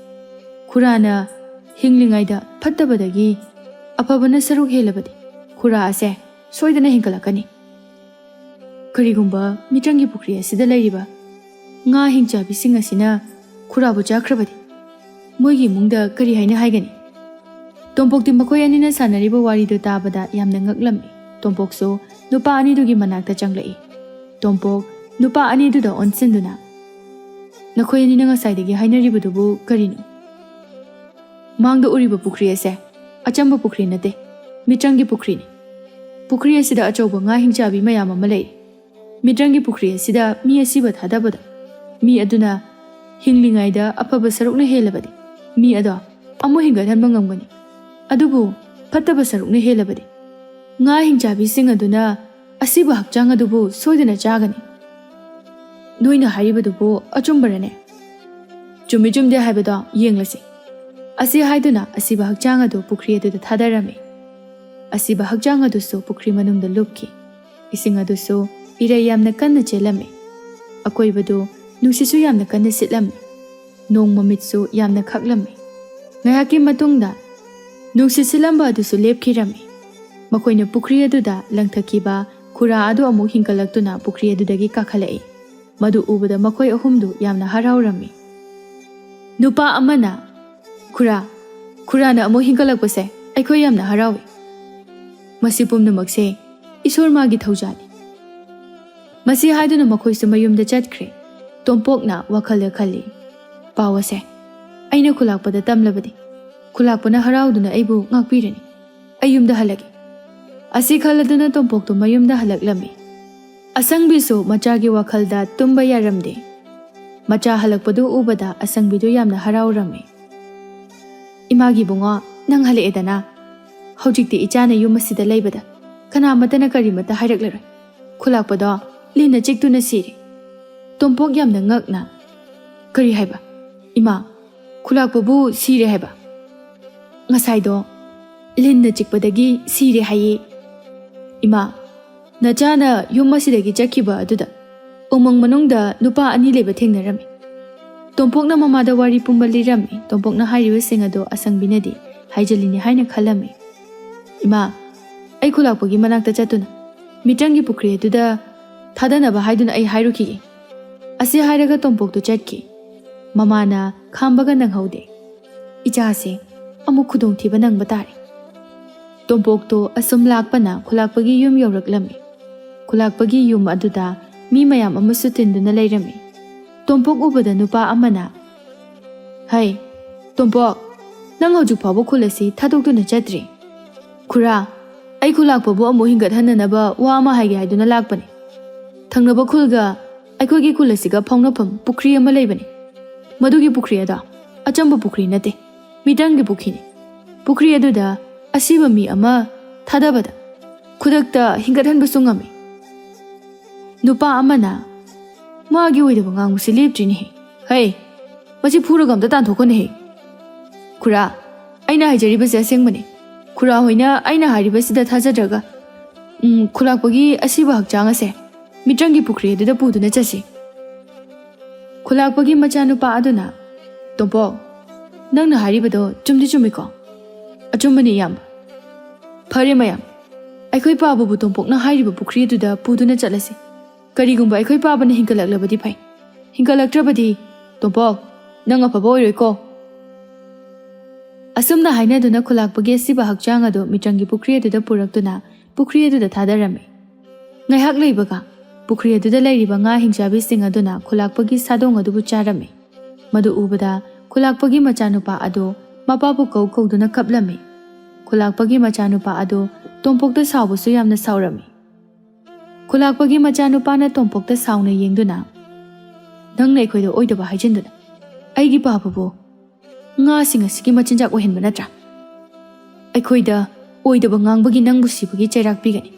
ꯈꯨꯔꯥꯅ ꯍꯤꯡꯂꯤꯉꯩꯗ ꯐꯠꯇꯕꯗꯒꯤ ꯑꯐꯕꯅ ꯁꯔꯨꯛ ꯍꯦꯜꯂꯕꯗꯤ ꯈꯨꯔꯥ ꯑꯁꯦ ꯁꯣꯏꯗꯅ ꯍꯤꯡꯒꯠꯂꯛꯀꯅꯤ꯫ ꯀꯔꯤꯒꯨꯝꯕ ꯃꯤꯇ꯭ꯔꯪꯒꯤ ꯄꯨꯈ꯭ꯔꯤ ꯑꯁꯤꯗ ꯂꯩꯔꯤꯕ ꯉꯥ ꯍꯤꯡꯆꯥꯕꯤꯁꯤꯡ ꯑꯁꯤꯅ ꯈꯨꯔꯥꯕꯨ ꯆꯥꯈ꯭ꯔꯕꯗꯤ ꯃꯣꯏꯒꯤ ꯏꯃꯨꯡꯗ ꯀꯔꯤ ꯍꯥꯏꯅ ꯍꯥꯏꯒꯅꯤ?" ꯇꯣꯝꯄꯣꯛꯇꯤ ꯃꯈꯣꯏ ꯑꯅꯤꯅ ꯁꯥꯟꯅꯔꯤꯕ ꯋꯥꯔꯤꯗꯨ ꯇꯥꯕꯗ ꯌꯥꯝꯅ ꯉꯛꯂꯝꯃꯤ꯫ ꯇꯣꯝꯄꯣꯛꯁꯨ ꯅꯨꯄꯥ ꯑꯅꯤꯗꯨꯒꯤ ꯃꯅꯥꯛꯇ ꯆꯪꯂꯛꯏ꯫ ꯇꯣꯝꯄꯣꯛ ꯅꯨꯄꯥ ꯑꯅꯤꯗꯨꯗ ꯑꯣꯟꯁꯤꯟꯗꯨꯅ, ꯅꯈꯣꯏ ꯑꯅꯤꯅ ꯉꯁꯥꯏꯗꯒꯤ ꯍꯥꯏꯅꯔꯤꯕꯗꯨꯕꯨ ꯀꯔꯤꯅꯣ? ꯃꯥꯡꯗ ꯎꯔꯤꯕ ꯄꯨꯈ꯭ꯔꯤ ꯑꯁꯦ ꯑꯆꯝꯕ ꯄꯨꯈ꯭ꯔꯤ ꯅꯠꯇꯦ, ꯃꯤꯇ꯭ꯔꯪꯒꯤ ꯄꯨꯈ꯭ꯔꯤꯅꯤ꯫ ꯄꯨꯈ꯭ꯔꯤ ꯑꯁꯤꯗ ꯑꯆꯧꯕ ꯉꯥ ꯍꯤꯡꯆꯥꯕꯤ ꯃꯌꯥꯝ ꯑꯃ ꯂꯩ꯫ ꯃꯤꯇ꯭ꯔꯪꯒꯤ ꯄꯨꯈ꯭ꯔꯤ ꯑꯁꯤꯗ ꯃꯤ ꯑꯁꯤꯕ ꯊꯥꯗꯕꯗ, ꯃꯤ ꯑꯗꯨꯅ ꯍꯤꯡꯂꯤꯉꯩꯗ ꯑꯐꯕ ꯁꯔꯨꯛꯅ ꯍꯦꯜꯂꯕꯗꯤ, ꯃꯤ ꯑꯗꯣ ꯑꯃꯨꯛ ꯍꯤꯡꯒꯠꯍꯟꯕ ꯉꯝꯒꯅꯤ꯫ ꯑꯗꯨꯕꯨ ꯐꯠꯇꯕ ꯁꯔꯨꯛꯅ ꯍꯦꯜꯂꯕꯗꯤ, ꯉꯥ ꯍꯤꯡꯆꯥꯕꯤꯁꯤꯡ ꯑꯗꯨꯅ ꯑꯁꯤꯕ ꯍꯛꯆꯥꯡ ꯑꯗꯨꯕꯨ ꯁꯣꯏꯗꯅ ꯆꯥꯒꯅꯤ꯫ ꯅꯣꯏꯅ ꯍꯥꯏꯔꯤꯕꯗꯨꯕꯨ ꯑꯆꯨꯝꯕꯔꯅꯦ? ꯆꯨꯝꯃꯤ ꯆꯨꯝꯗꯦ ꯍꯥꯏꯕꯗꯣ ꯌꯦꯡꯂꯁꯤ꯫ ꯑꯁꯤ ꯍꯥꯏꯗꯨꯅ ꯑꯁꯤꯕ ꯍꯛꯆꯥꯡ ꯑꯗꯨ ꯄꯨꯈ꯭ꯔꯤ ꯑꯗꯨꯗ ꯊꯥꯗꯔꯝꯃꯤ꯫ ꯑꯁꯤꯕ ꯍꯛꯆꯥꯡ ꯑꯗꯨꯁꯨ ꯄꯨꯈ꯭ꯔꯤ ꯃꯅꯨꯡꯗ ꯂꯨꯞꯈꯤ꯫ ꯏꯁꯤꯡ ꯑꯗꯨꯁꯨ ꯏꯔꯩ ꯌꯥꯝꯅ ꯀꯟꯅ ꯆꯦꯜꯂꯝꯃꯤ꯫ ꯑꯀꯣꯏꯕꯗꯨ ꯅꯨꯡꯁꯤꯠꯁꯨ ꯌꯥꯝꯅ ꯀꯟꯅ ꯁꯤꯠꯂꯝꯃꯤ꯫ ꯅꯣꯡ ꯃꯃꯤꯠꯁꯨ ꯌꯥꯝꯅ ꯈꯥꯛꯂꯝꯃꯤ꯫ ꯉꯥꯏꯍꯥꯛꯀꯤ ꯃꯇꯨꯡꯗ ꯅꯨꯡꯁꯤꯠ ꯁꯤꯠꯂꯝꯕ ꯑꯗꯨꯁꯨ ꯂꯦꯞꯈꯤꯔꯝꯃꯤ꯫ ꯃꯈꯣꯏꯅ ꯄꯨꯈ꯭ꯔꯤ ꯑꯗꯨꯗ ꯂꯪꯊꯈꯤꯕ ꯈꯨꯔꯥ ꯑꯗꯨ ꯑꯃꯨꯛ ꯍꯤꯡꯒꯠꯂꯛꯇꯨꯅ ꯄꯨꯈ꯭ꯔꯤ ꯑꯗꯨꯗꯒꯤ ꯀꯥꯈꯠꯂꯛꯏ꯫ ꯃꯗꯨ ꯎꯕꯗ ꯃꯈꯣꯏ ꯑꯍꯨꯝꯗꯨ ꯌꯥꯝꯅ ꯍꯔꯥꯎꯔꯝꯃꯤ꯫ ꯅꯨꯄꯥ ꯑꯃꯅ, "ꯈꯨꯔꯥ, ꯈꯨꯔꯥꯅ ꯑꯃꯨꯛ ꯍꯤꯡꯒꯠꯂꯛꯄꯁꯦ ꯑꯩꯈꯣꯏ ꯌꯥꯝꯅ ꯍꯔꯥꯎꯏ꯫ ꯃꯁꯤ ꯄꯨꯝꯅꯃꯛꯁꯦ ꯏꯁꯣꯔ ꯃꯥꯒꯤ ꯊꯧꯖꯥꯜꯅꯤ"꯫ ꯃꯁꯤ ꯍꯥꯏꯗꯨꯅ ꯃꯈꯣꯏꯁꯨ ꯃꯌꯨꯝꯗ ꯆꯠꯈ꯭ꯔꯦ꯫ ꯇꯣꯝꯄꯣꯛꯅ ꯋꯥꯈꯜꯗ ꯈꯜꯂꯤ, "ꯄꯥꯎ ꯑꯁꯦ ꯑꯩꯅ ꯈꯨꯂꯥꯛꯄꯗ ꯇꯝꯂꯕꯗꯤ, ꯈꯨꯂꯥꯛꯄꯅ ꯍꯔꯥꯎꯗꯨꯅ ꯑꯩꯕꯨ ꯉꯥꯛꯄꯤꯔꯅꯤ꯫ ꯑꯩ ꯌꯨꯝꯗ ꯍꯜꯂꯒꯦ"꯫ ꯑꯁꯤ ꯈꯜꯂꯗꯨꯅ ꯇꯣꯝꯄꯣꯛꯇꯨ ꯃꯌꯨꯝꯗ ꯍꯜꯂꯛꯂꯝꯃꯤ꯫ ꯑꯁꯪꯕꯤꯁꯨ ꯃꯆꯥꯒꯤ ꯋꯥꯈꯜꯗ ꯇꯨꯝꯕ ꯌꯥꯔꯝꯗꯦ꯫ ꯃꯆꯥ ꯍꯜꯂꯛꯄꯗꯨ ꯎꯕꯗ ꯑꯁꯪꯕꯤꯗꯨ ꯌꯥꯝꯅ ꯍꯔꯥꯎꯔꯝꯃꯤ꯫ "ꯏꯃꯥꯒꯤ ꯏꯕꯨꯡꯉꯣ, ꯅꯪ ꯍꯜꯂꯛꯑꯦꯗꯅ꯫ ꯍꯧꯖꯤꯛꯇꯤ ꯏꯆꯥꯅ ꯌꯨꯝ ꯑꯁꯤꯗ ꯂꯩꯕꯗ ꯀꯅꯥꯃꯠꯇꯅ ꯀꯔꯤꯃꯠꯇ ꯍꯥꯏꯔꯛꯂꯔꯣꯏ꯫ ꯈꯨꯂꯥꯛꯄꯗꯣ ꯂꯤꯟꯅ ꯆꯤꯛꯇꯨꯅ ꯁꯤꯔꯦ"꯫ ꯇꯣꯝꯄꯣꯛ ꯌꯥꯝꯅ ꯉꯛꯅ, "ꯀꯔꯤ ꯍꯥꯏꯕ? ꯏꯃꯥ, ꯈꯨꯂꯥꯛꯄꯕꯨ ꯁꯤꯔꯦ ꯍꯥꯏꯕ? ꯉꯁꯥꯏꯗꯣ ꯂꯤꯟꯅ ꯆꯤꯛꯄꯗꯒꯤ ꯁꯤꯔꯦ ꯍꯥꯏꯌꯦ꯫ ꯏꯃꯥ, ꯅꯆꯥꯅ ꯌꯨꯝ ꯑꯁꯤꯗꯒꯤ ꯆꯠꯈꯤꯕ ꯑꯗꯨꯗ ꯎꯃꯪ ꯃꯅꯨꯡꯗ ꯅꯨꯄꯥ ꯑꯅꯤ ꯂꯩꯕ ꯊꯦꯡꯅꯔꯝꯃꯤ꯫ ꯇꯣꯝꯄꯣꯛꯅ ꯃꯃꯥꯗ ꯋꯥꯔꯤ ꯄꯨꯝꯕ ꯂꯤꯔꯝꯃꯤ꯫ ꯇꯣꯝꯄꯣꯛꯅ ꯍꯥꯏꯔꯤꯕꯁꯤꯡ ꯑꯗꯨ ꯑꯁꯪꯕꯤꯅꯗꯤ ꯍꯥꯏꯖꯤꯜꯂꯤꯅꯤ ꯍꯥꯏꯅ ꯈꯜꯂꯝꯃꯤ꯫ ꯏꯃꯥ, ꯑꯩ ꯈꯨꯂꯥꯛꯄꯒꯤ ꯃꯅꯥꯛꯇ ꯆꯠꯇꯨꯅ ꯃꯤꯇ꯭ꯔꯪꯒꯤ ꯄꯨꯈ꯭ꯔꯤ ꯑꯗꯨꯗ ꯊꯥꯗꯅꯕ ꯍꯥꯏꯗꯨꯅ ꯑꯩ ꯍꯥꯏꯔꯨꯈꯤꯒꯦ"꯫ ꯑꯁꯤ ꯍꯥꯏꯔꯒ ꯇꯣꯝꯄꯣꯛꯇꯨ ꯆꯠꯈꯤ꯫ ꯃꯃꯥꯅ ꯈꯥꯝꯕꯒ ꯅꯪꯍꯧꯗꯦ꯫ "ꯏꯆꯥꯁꯦ ꯑꯃꯨꯛ ꯈꯨꯗꯣꯡꯊꯤꯕ ꯅꯪꯕ ꯇꯥꯔꯦ"꯫ ꯇꯣꯝꯄꯣꯛꯇꯣ ꯑꯁꯨꯝ ꯂꯥꯛꯄꯅ ꯈꯨꯂꯥꯛꯄꯒꯤ ꯌꯨꯝ ꯌꯧꯔꯛꯂꯝꯃꯤ꯫ ꯈꯨꯂꯥꯛꯄꯒꯤ ꯌꯨꯝ ꯑꯗꯨꯗ ꯃꯤ ꯃꯌꯥꯝ ꯑꯃꯁꯨ ꯇꯤꯟꯗꯨꯅ ꯂꯩꯔꯝꯃꯤ꯫ ꯇꯣꯝꯄꯣꯛ ꯎꯕꯗ ꯅꯨꯄꯥ ꯑꯃꯅ, "ꯍꯩ, ꯇꯣꯝꯄꯣꯛ, ꯅꯪ ꯍꯧꯖꯤꯛ ꯐꯥꯎꯕ ꯈꯨꯜ ꯑꯁꯤ ꯊꯥꯗꯣꯛꯇꯨꯅ ꯆꯠꯇ꯭ꯔꯤ꯫ ꯈꯨꯔꯥ, ꯑꯩ ꯈꯨꯂꯥꯛꯄꯕꯨ ꯑꯃꯨꯛ ꯍꯤꯡꯒꯠꯍꯟꯅꯅꯕ ꯋꯥ ꯑꯃ ꯍꯥꯏꯒꯦ ꯍꯥꯏꯗꯨꯅ ꯂꯥꯛꯄꯅꯤ꯫ ꯊꯪꯅꯕ ꯈꯨꯜꯒ ꯑꯩꯈꯣꯏꯒꯤ ꯈꯨꯜ ꯑꯁꯤꯒ ꯐꯥꯎꯅꯐꯝ ꯄꯨꯈ꯭ꯔꯤ ꯑꯃ ꯂꯩꯕꯅꯤ꯫ ꯃꯗꯨꯒꯤ ꯄꯨꯈ꯭ꯔꯤ ꯑꯗꯣ ꯑꯆꯝꯕ ꯄꯨꯈ꯭ꯔꯤ ꯅꯠꯇꯦ, ꯃꯤꯇ꯭ꯔꯪꯒꯤ ꯄꯨꯈ꯭ꯔꯤꯅꯤ꯫ ꯄꯨꯈ꯭ꯔꯤ ꯑꯗꯨꯗ ꯑꯁꯤꯕ ꯃꯤ ꯑꯃ ꯊꯥꯗꯕꯗ ꯈꯨꯗꯛꯇ ꯍꯤꯡꯒꯠꯍꯟꯕꯁꯨ ꯉꯝꯃꯤ꯫" ꯅꯨꯄꯥ ꯑꯃꯅ, "ꯃꯥꯒꯤ ꯑꯣꯏꯗꯕ ꯉꯥꯡꯕꯁꯤ ꯂꯦꯞꯇ꯭ꯔꯤꯅꯦꯍꯦ꯫ ꯍꯩ, ꯃꯁꯤ ꯐꯨꯔꯒ ꯑꯝꯇ ꯇꯥꯟꯊꯣꯛꯈꯣꯅꯦꯍꯦ꯫ ꯈꯨꯔꯥ, ꯑꯩꯅ ꯍꯥꯏꯖꯔꯤꯕꯁꯤ ꯑꯁꯦꯡꯕꯅꯤ꯫ ꯈꯨꯔꯥ ꯍꯣꯏꯅ ꯑꯩꯅ ꯍꯥꯏꯔꯤꯕꯁꯤꯗ ꯊꯥꯖꯗ꯭ꯔꯒ, ꯎꯝ, ꯈꯨꯂꯥꯛꯄꯒꯤ ꯑꯁꯤꯕ ꯍꯛꯆꯥꯡ ꯑꯁꯦ ꯃꯤꯇ꯭ꯔꯪꯒꯤ ꯄꯨꯈ꯭ꯔꯤ ꯑꯗꯨꯗ ꯄꯨꯗꯨꯅ ꯆꯠꯁꯤ꯫" ꯈꯨꯂꯥꯛꯄꯒꯤ ꯃꯆꯥꯅꯨꯄꯥ ꯑꯗꯨꯅ, "ꯇꯣꯝꯄꯣꯛ, ꯅꯪꯅ ꯍꯥꯏꯔꯤꯕꯗꯣ ꯆꯨꯝꯗꯤ ꯆꯨꯝꯃꯤꯀꯣ?" "ꯑꯆꯨꯝꯕꯅꯤ, ꯏꯌꯥꯝꯕ꯫" "ꯐꯔꯦ ꯃꯌꯥꯝ, ꯑꯩꯈꯣꯏ ꯄꯥꯕꯕꯨ ꯇꯣꯝꯄꯣꯛꯅ ꯍꯥꯏꯔꯤꯕ ꯄꯨꯈ꯭ꯔꯤ ꯑꯗꯨꯗ ꯄꯨꯗꯨꯅ ꯆꯠꯂꯁꯤ꯫ ꯀꯔꯤꯒꯨꯝꯕ ꯑꯩꯈꯣꯏ ꯄꯥꯕꯅ ꯍꯤꯡꯒꯠꯂꯛꯂꯕꯗꯤ ꯐꯩ, ꯍꯤꯡꯒꯠꯂꯛꯇ꯭ꯔꯕꯗꯤ, ꯇꯣꯝꯄꯣꯛ, ꯅꯪ ꯑꯐꯕ ꯑꯣꯏꯔꯣꯏꯀꯣ꯫" ꯑꯁꯨꯝꯅ ꯍꯥꯏꯅꯗꯨꯅ ꯈꯨꯂꯥꯛꯄꯒꯤ ꯑꯁꯤꯕ ꯍꯛꯆꯥꯡ ꯑꯗꯨ ꯃꯤꯇ꯭ꯔꯪꯒꯤ ꯄꯨꯈ꯭ꯔꯤ ꯑꯗꯨꯗ ꯄꯨꯔꯛꯇꯨꯅ ꯄꯨꯈ꯭ꯔꯤ ꯑꯗꯨꯗ ꯊꯥꯗꯔꯝꯃꯤ꯫ ꯉꯥꯏꯍꯥꯛ ꯂꯩꯕꯒ ꯄꯨꯈ꯭ꯔꯤ ꯑꯗꯨꯗ ꯂꯩꯔꯤꯕ ꯉꯥ ꯍꯤꯡꯆꯥꯕꯤꯁꯤꯡ ꯑꯗꯨꯅ ꯈꯨꯂꯥꯛꯄꯒꯤ ꯁꯥꯗꯣꯡ ꯑꯗꯨꯕꯨ ꯆꯥꯔꯝꯃꯤ꯫ ꯃꯗꯨ ꯎꯕꯗ ꯈꯨꯂꯥꯛꯄꯒꯤ ꯃꯆꯥꯅꯨꯄꯥ ꯑꯗꯨ ꯃꯄꯥꯕꯨ ꯀꯧ ꯀꯧꯗꯨꯅ ꯀꯞꯂꯝꯃꯤ꯫ ꯈꯨꯂꯥꯛꯄꯒꯤ ꯃꯆꯥꯅꯨꯄꯥ ꯑꯗꯨ ꯇꯣꯝꯄꯣꯛꯇ ꯁꯥꯎꯕꯁꯨ ꯌꯥꯝꯅ ꯁꯥꯎꯔꯝꯃꯤ꯫ ꯈꯨꯂꯥꯛꯄꯒꯤ ꯃꯆꯥꯅꯨꯄꯥꯅ ꯇꯣꯝꯄꯣꯛꯇ ꯁꯥꯎꯅ ꯌꯦꯡꯗꯨꯅ, "ꯅꯪꯅ ꯑꯩꯈꯣꯏꯗ ꯑꯣꯏꯗꯕ ꯍꯥꯏꯖꯤꯟꯗꯨꯅ ꯑꯩꯒꯤ ꯄꯥꯕꯕꯨ ꯉꯥꯁꯤꯡ ꯑꯁꯤꯒꯤ ꯃꯆꯤꯟꯖꯥꯛ ꯑꯣꯏꯍꯟꯕ ꯅꯠꯇ꯭ꯔꯥ? ꯑꯩꯈꯣꯏꯗ ꯑꯣꯏꯗꯕ ꯉꯥꯡꯕꯒꯤ ꯅꯪꯕꯨ ꯁꯤꯕꯒꯤ ꯆꯩꯔꯥꯛ ꯄꯤꯒꯅꯤ꯫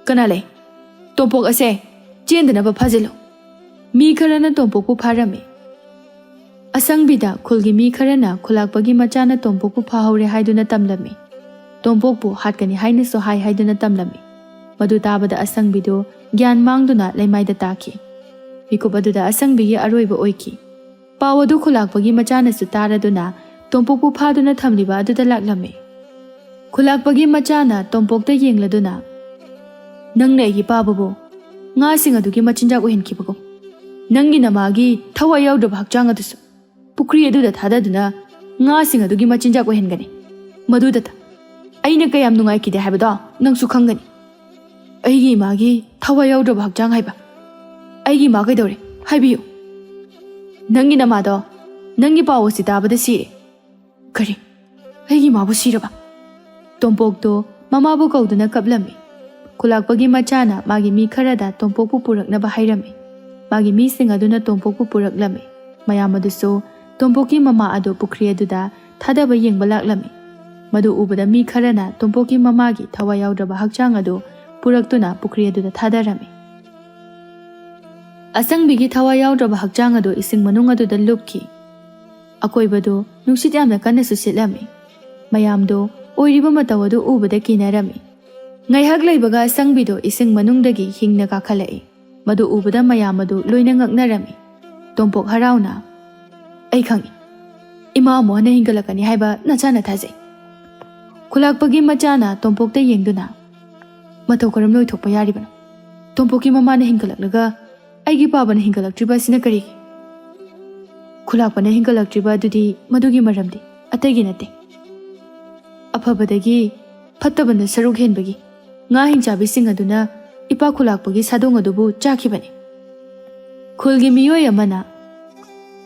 ꯀꯅꯥ ꯂꯩ? ꯇꯣꯝꯄꯣꯛ ꯑꯁꯦ ꯆꯦꯟꯗꯅꯕ ꯐꯥꯖꯤꯜꯂꯨ꯫" ꯃꯤ ꯈꯔꯅ ꯇꯣꯝꯄꯣꯛꯄꯨ ꯐꯥꯔꯝꯃꯤ꯫ ꯑꯁꯪꯕꯤꯗ ꯈꯨꯜꯒꯤ ꯃꯤ ꯈꯔꯅ ꯈꯨꯂꯥꯛꯄꯒꯤ ꯃꯆꯥꯅ ꯇꯣꯝꯄꯣꯛꯄꯨ ꯐꯥꯍꯧꯔꯦ ꯍꯥꯏꯗꯨꯅ ꯇꯝꯂꯝꯃꯤ꯫ ꯇꯣꯝꯄꯣꯛꯄꯨ ꯍꯥꯠꯀꯅꯤ ꯍꯥꯏꯅꯁꯨ ꯍꯥꯏ ꯍꯥꯏꯗꯨꯅ ꯇꯝꯂꯝꯃꯤ꯫ ꯃꯗꯨ ꯇꯥꯕꯗ ꯑꯁꯪꯕꯤꯗꯨ ꯒ꯭ꯌꯥꯟ ꯃꯥꯡꯗꯨꯅ ꯂꯩꯃꯥꯏꯗ ꯇꯥꯈꯤ꯫ ꯃꯤꯀꯨꯞ ꯑꯗꯨꯗ ꯑꯁꯪꯕꯤꯒꯤ ꯑꯔꯣꯏꯕ ꯑꯣꯏꯈꯤ꯫ ꯄꯥꯎ ꯑꯗꯨ ꯈꯨꯂꯥꯛꯄꯒꯤ ꯃꯆꯥꯅꯁꯨ ꯇꯥꯔꯗꯨꯅ ꯇꯣꯝꯄꯣꯛꯄꯨ ꯐꯥꯗꯨꯅ ꯊꯝꯂꯤꯕ ꯑꯗꯨꯗ ꯂꯥꯛꯂꯝꯃꯤ꯫ ꯈꯨꯂꯥꯛꯄꯒꯤ ꯃꯆꯥꯅ ꯇꯣꯝꯄꯣꯛꯇ ꯌꯦꯡꯂꯗꯨꯅ, "ꯅꯪꯅ ꯑꯩꯒꯤ ꯄꯥꯕꯕꯨ ꯉꯥꯁꯤꯡ ꯑꯗꯨꯒꯤ ꯃꯆꯤꯟꯖꯥꯛ ꯑꯣꯏꯍꯟꯈꯤꯕꯒꯨꯝ, ꯅꯪꯒꯤ ꯅꯃꯥꯒꯤ ꯊꯋꯥꯏ ꯌꯥꯎꯗ꯭ꯔꯕ ꯍꯛꯆꯥꯡ ꯑꯗꯨꯁꯨ ꯄꯨꯈ꯭ꯔꯤ ꯑꯗꯨꯗ ꯊꯥꯗꯗꯨꯅ ꯉꯥꯁꯤꯡ ꯑꯗꯨꯒꯤ ꯃꯆꯤꯟꯖꯥꯛ ꯑꯣꯏꯍꯟꯒꯅꯤ꯫ ꯃꯗꯨꯗꯇ ꯑꯩꯅ ꯀꯌꯥꯝ ꯅꯨꯡꯉꯥꯏꯈꯤꯗꯦ ꯍꯥꯏꯕꯗꯣ ꯅꯪꯁꯨ ꯈꯪꯒꯅꯤ꯫ ꯑꯩꯒꯤ ꯏꯃꯥꯒꯤ ꯊꯋꯥꯏ ꯌꯥꯎꯗ꯭ꯔꯕ ꯍꯛꯆꯥꯡ ꯍꯥꯏꯕ꯫ ꯑꯩꯒꯤ ꯏꯃꯥ ꯀꯩꯗꯧꯔꯦ? ꯍꯥꯏꯕꯤꯌꯨ꯫" "ꯅꯪꯒꯤ ꯅꯃꯥꯗꯣ, ꯅꯪꯒꯤ ꯄꯥꯎ ꯑꯁꯤ ꯇꯥꯕꯗ ꯁꯤꯔꯦ꯫" "ꯀꯔꯤ? ꯑꯩꯒꯤ ꯏꯃꯥꯕꯨ ꯁꯤꯔꯕ?" ꯇꯣꯝꯄꯣꯛꯇꯣ ꯃꯃꯥꯕꯨ ꯀꯧꯗꯨꯅ ꯀꯞꯂꯝꯃꯤ꯫ ꯈꯨꯂꯥꯛꯄꯒꯤ ꯃꯆꯥꯅ ꯃꯥꯒꯤ ꯃꯤ ꯈꯔꯗ ꯇꯣꯝꯄꯣꯛꯄꯨ ꯄꯨꯔꯛꯅꯕ ꯍꯥꯏꯔꯝꯃꯤ꯫ ꯃꯥꯒꯤ ꯃꯤꯁꯤꯡ ꯑꯗꯨꯅ ꯇꯣꯝꯄꯣꯛꯄꯨ ꯄꯨꯔꯛꯂꯝꯃꯤ꯫ ꯃꯌꯥꯝ ꯑꯗꯨꯁꯨ ꯇꯣꯝꯄꯣꯛꯀꯤ ꯃꯃꯥ ꯑꯗꯨ ꯄꯨꯈ꯭ꯔꯤ ꯑꯗꯨꯗ ꯊꯥꯗꯕ ꯌꯦꯡꯕ ꯂꯥꯛꯂꯝꯃꯤ꯫ ꯃꯗꯨ ꯎꯕꯗ ꯃꯤ ꯈꯔꯅ ꯇꯣꯝꯄꯣꯛꯀꯤ ꯃꯃꯥꯒꯤ ꯊꯋꯥꯏ ꯌꯥꯎꯗ꯭ꯔꯕ ꯍꯛꯆꯥꯡ ꯑꯗꯨ ꯄꯨꯔꯛꯇꯨꯅ ꯄꯨꯈ꯭ꯔꯤ ꯑꯗꯨꯗ ꯊꯥꯗꯔꯝꯃꯤ꯫ ꯑꯁꯪꯕꯤꯒꯤ ꯊꯋꯥꯏ ꯌꯥꯎꯗ꯭ꯔꯕ ꯍꯛꯆꯥꯡ ꯑꯗꯨ ꯏꯁꯤꯡ ꯃꯅꯨꯡ ꯑꯗꯨꯗ ꯂꯨꯞꯈꯤ꯫ ꯑꯀꯣꯏꯕꯗꯨ ꯅꯨꯡꯁꯤꯠ ꯌꯥꯝꯅ ꯀꯟꯅꯁꯨ ꯁꯤꯠꯂꯝꯃꯤ꯫ ꯃꯌꯥꯝꯗꯨ ꯑꯣꯏꯔꯤꯕ ꯃꯇꯧ ꯑꯗꯨ ꯎꯕꯗ ꯀꯤꯅꯔꯝꯃꯤ꯫ ꯉꯥꯏꯍꯥꯛ ꯂꯩꯕꯒ ꯑꯁꯪꯕꯤꯗꯨ ꯏꯁꯤꯡ ꯃꯅꯨꯡꯗꯒꯤ ꯍꯤꯡꯅ ꯀꯥꯈꯠꯂꯛꯏ꯫ ꯃꯗꯨ ꯎꯕꯗ ꯃꯌꯥꯝ ꯑꯗꯨ ꯂꯣꯏꯅ ꯉꯛꯅꯔꯝꯃꯤ꯫ ꯇꯣꯝꯄꯣꯛ ꯍꯔꯥꯎꯅ, "ꯑꯩ ꯈꯪꯏ, ꯏꯃꯥ ꯑꯃꯨꯛ ꯍꯟꯅ ꯍꯤꯡꯒꯠꯂꯛꯀꯅꯤ ꯍꯥꯏꯕ ꯅꯆꯥꯅ ꯊꯥꯖꯩ꯫" ꯈꯨꯂꯥꯛꯄꯒꯤ ꯃꯆꯥꯅ ꯇꯣꯝꯄꯣꯛꯇ ꯌꯦꯡꯗꯨꯅ, "ꯃꯇꯧ ꯀꯔꯝꯅ ꯑꯣꯏꯊꯣꯛꯄ ꯌꯥꯔꯤꯕꯅꯣ? ꯇꯣꯝꯄꯣꯛꯀꯤ ꯃꯃꯥꯅ ꯍꯤꯡꯒꯠꯂꯛꯂꯒ ꯑꯩꯒꯤ ꯄꯥꯕꯅ ꯍꯤꯡꯒꯠꯂꯛꯇ꯭ꯔꯤꯕ ꯑꯁꯤꯅ ꯀꯔꯤꯒꯤ?" "ꯈꯨꯂꯥꯛꯄꯅ ꯍꯤꯡꯒꯠꯂꯛꯇ꯭ꯔꯤꯕ ꯑꯗꯨꯗꯤ ꯃꯗꯨꯒꯤ ꯃꯔꯝꯗꯤ ꯑꯇꯩꯒꯤ ꯅꯠꯇꯦ꯫ ꯑꯐꯕꯗꯒꯤ ꯐꯠꯇꯕꯅ ꯁꯔꯨꯛ ꯍꯦꯟꯕꯒꯤ ꯉꯥ ꯍꯤꯡꯆꯥꯕꯤꯁꯤꯡ ꯑꯗꯨꯅ ꯏꯄꯥ ꯈꯨꯂꯥꯛꯄꯒꯤ ꯁꯥꯗꯣꯡ ꯑꯗꯨꯕꯨ ꯆꯥꯈꯤꯕꯅꯤ꯫" ꯈꯨꯜꯒꯤ ꯃꯤꯑꯣꯏ ꯑꯃꯅ,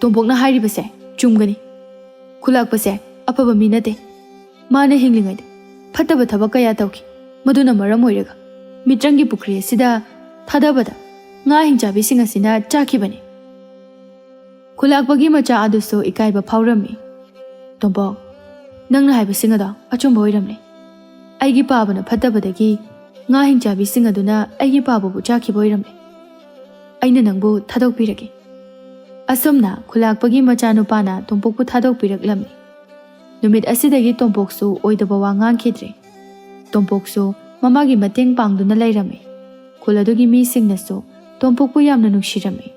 "ꯇꯣꯝꯄꯣꯛꯅ ꯍꯥꯏꯔꯤꯕꯁꯦ ꯆꯨꯝꯒꯅꯤ꯫ ꯈꯨꯂꯥꯛꯄꯁꯦ ꯑꯐꯕ ꯃꯤ ꯅꯠꯇꯦ꯫ ꯃꯥꯅ ꯍꯤꯡꯂꯤꯉꯩꯗ ꯐꯠꯇꯕ ꯊꯕꯛ ꯀꯌꯥ ꯇꯧꯈꯤ꯫ ꯃꯗꯨꯅ ꯃꯔꯝ ꯑꯣꯏꯔꯒ ꯃꯤꯇ꯭ꯔꯪꯒꯤ ꯄꯨꯈ꯭ꯔꯤ ꯑꯁꯤꯗ ꯊꯥꯗꯕꯗ ꯉꯥ ꯍꯤꯡꯆꯥꯕꯤꯁꯤꯡ ꯑꯁꯤꯅ ꯆꯥꯈꯤꯕꯅꯤ꯫" ꯈꯨꯂꯥꯛꯄꯒꯤ ꯃꯆꯥ ꯑꯗꯨꯁꯨ ꯏꯀꯥꯏꯕ ꯐꯥꯎꯔꯝꯃꯤ꯫ "ꯇꯣꯝꯄꯣꯛ, ꯅꯪꯅ ꯍꯥꯏꯕꯁꯤꯡ ꯑꯗꯣ ꯑꯆꯨꯝꯕ ꯑꯣꯏꯔꯝꯂꯦ꯫ ꯑꯩꯒꯤ ꯄꯥꯕꯅ ꯐꯠꯇꯕꯗꯒꯤ ꯉꯥ ꯍꯤꯡꯆꯥꯕꯤꯁꯤꯡ ꯑꯗꯨꯅ ꯑꯩꯒꯤ ꯄꯥꯕꯕꯨ ꯆꯥꯈꯤꯕ ꯑꯣꯏꯔꯝꯂꯦ꯫ ꯑꯩꯅ ꯅꯪꯕꯨ ꯊꯥꯗꯣꯛꯄꯤꯔꯒꯦ꯫" ꯑꯁꯨꯝꯅ ꯈꯨꯂꯥꯛꯄꯒꯤ ꯃꯆꯥꯅꯨꯄꯥꯅ ꯇꯣꯝꯄꯣꯛꯄꯨ ꯊꯥꯗꯣꯛꯄꯤꯔꯛꯂꯝꯃꯤ꯫ ꯅꯨꯃꯤꯠ ꯑꯁꯤꯗꯒꯤ ꯇꯣꯝꯄꯣꯛꯁꯨ ꯑꯣꯏꯗꯕ ꯋꯥ ꯉꯥꯡꯈꯤꯗ꯭ꯔꯦ꯫ ꯇꯣꯝꯄꯣꯛꯁꯨ ꯃꯃꯥꯒꯤ ꯃꯇꯦꯡ ꯄꯥꯡꯗꯨꯅ ꯂꯩꯔꯝꯃꯤ꯫ ꯈꯨꯜ ꯑꯗꯨꯒꯤ ꯃꯤꯁꯤꯡꯅꯁꯨ ꯇꯣꯝꯄꯣꯛꯄꯨ ꯌꯥꯝꯅ ꯅꯨꯡꯁꯤꯔꯝꯃꯤ꯫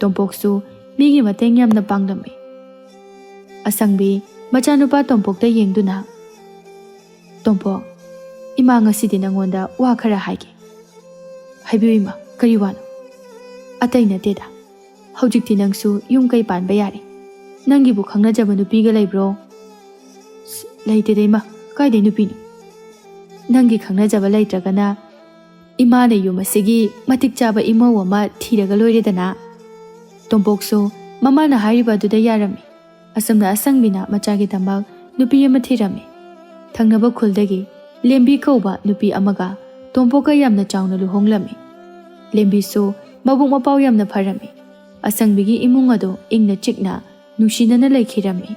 ꯇꯣꯝꯄꯣꯛꯁꯨ ꯃꯤꯒꯤ ꯃꯇꯦꯡ ꯌꯥꯝꯅ ꯄꯥꯡꯂꯝꯃꯤ꯫ ꯑꯁꯪꯕꯤ ꯃꯆꯥꯅꯨꯄꯥ ꯇꯣꯝꯄꯣꯛꯇ ꯌꯦꯡꯗꯨꯅ, "ꯇꯣꯝꯄꯣꯛ, ꯏꯃꯥ ꯉꯁꯤꯗꯤ ꯅꯪꯉꯣꯟꯗ ꯋꯥ ꯈꯔ ꯍꯥꯏꯒꯦ꯫" "ꯍꯥꯏꯕꯤꯌꯨ ꯏꯃꯥ, ꯀꯔꯤ ꯋꯥꯅꯣ?" "ꯑꯇꯩ ꯅꯠꯇꯦꯗ, ꯍꯧꯖꯤꯛꯇꯤ ꯅꯪꯁꯨ ꯌꯨꯝ ꯀꯩ ꯄꯥꯟꯕ ꯌꯥꯔꯦ꯫ ꯅꯪꯒꯤꯕꯨ ꯈꯪꯅꯖꯕ ꯅꯨꯄꯤꯒ ꯂꯩꯕ꯭ꯔꯣ?" "ꯁ, ꯂꯩꯇꯦꯗ ꯏꯃꯥ, ꯀꯥꯏꯗꯩ ꯅꯨꯄꯤꯅꯣ?" "ꯅꯪꯒꯤ ꯈꯪꯅꯖꯕ ꯂꯩꯇ꯭ꯔꯒꯅ ꯏꯃꯥꯅ ꯌꯨꯝ ꯑꯁꯤꯒꯤ ꯃꯇꯤꯛ ꯆꯥꯕ ꯏꯃꯧ ꯑꯃ ꯊꯤꯔꯒ ꯂꯣꯏꯔꯦꯗꯅ꯫" ꯇꯣꯝꯄꯣꯛꯁꯨ ꯃꯃꯥꯅ ꯍꯥꯏꯔꯤꯕ ꯑꯗꯨꯗ ꯌꯥꯔꯝꯃꯤ꯫ ꯑꯁꯨꯝꯅ ꯑꯁꯪꯕꯤꯅ ꯃꯆꯥꯒꯤꯗꯃꯛ ꯅꯨꯄꯤ ꯑꯃ ꯊꯤꯔꯝꯃꯤ꯫ ꯊꯪꯅꯕ ꯈꯨꯜꯗꯒꯤ ꯂꯦꯝꯕꯤ ꯀꯧꯕ ꯅꯨꯄꯤ ꯑꯃꯒ ꯇꯣꯝꯄꯣꯛꯀ ꯌꯥꯝꯅ ꯆꯥꯎꯅ ꯂꯨꯍꯣꯡꯂꯝꯃꯤ꯫ ꯂꯦꯝꯕꯤꯁꯨ ꯃꯕꯨꯛ ꯃꯄꯥꯎ ꯌꯥꯝꯅ ꯐꯔꯝꯃꯤ꯫ ꯑꯁꯪꯕꯤꯒꯤ ꯏꯃꯨꯡ ꯑꯗꯨ ꯏꯪꯅ ꯆꯤꯛꯅ ꯅꯨꯡꯁꯤꯅꯅ ꯂꯩꯈꯤꯔꯝꯃꯤ꯫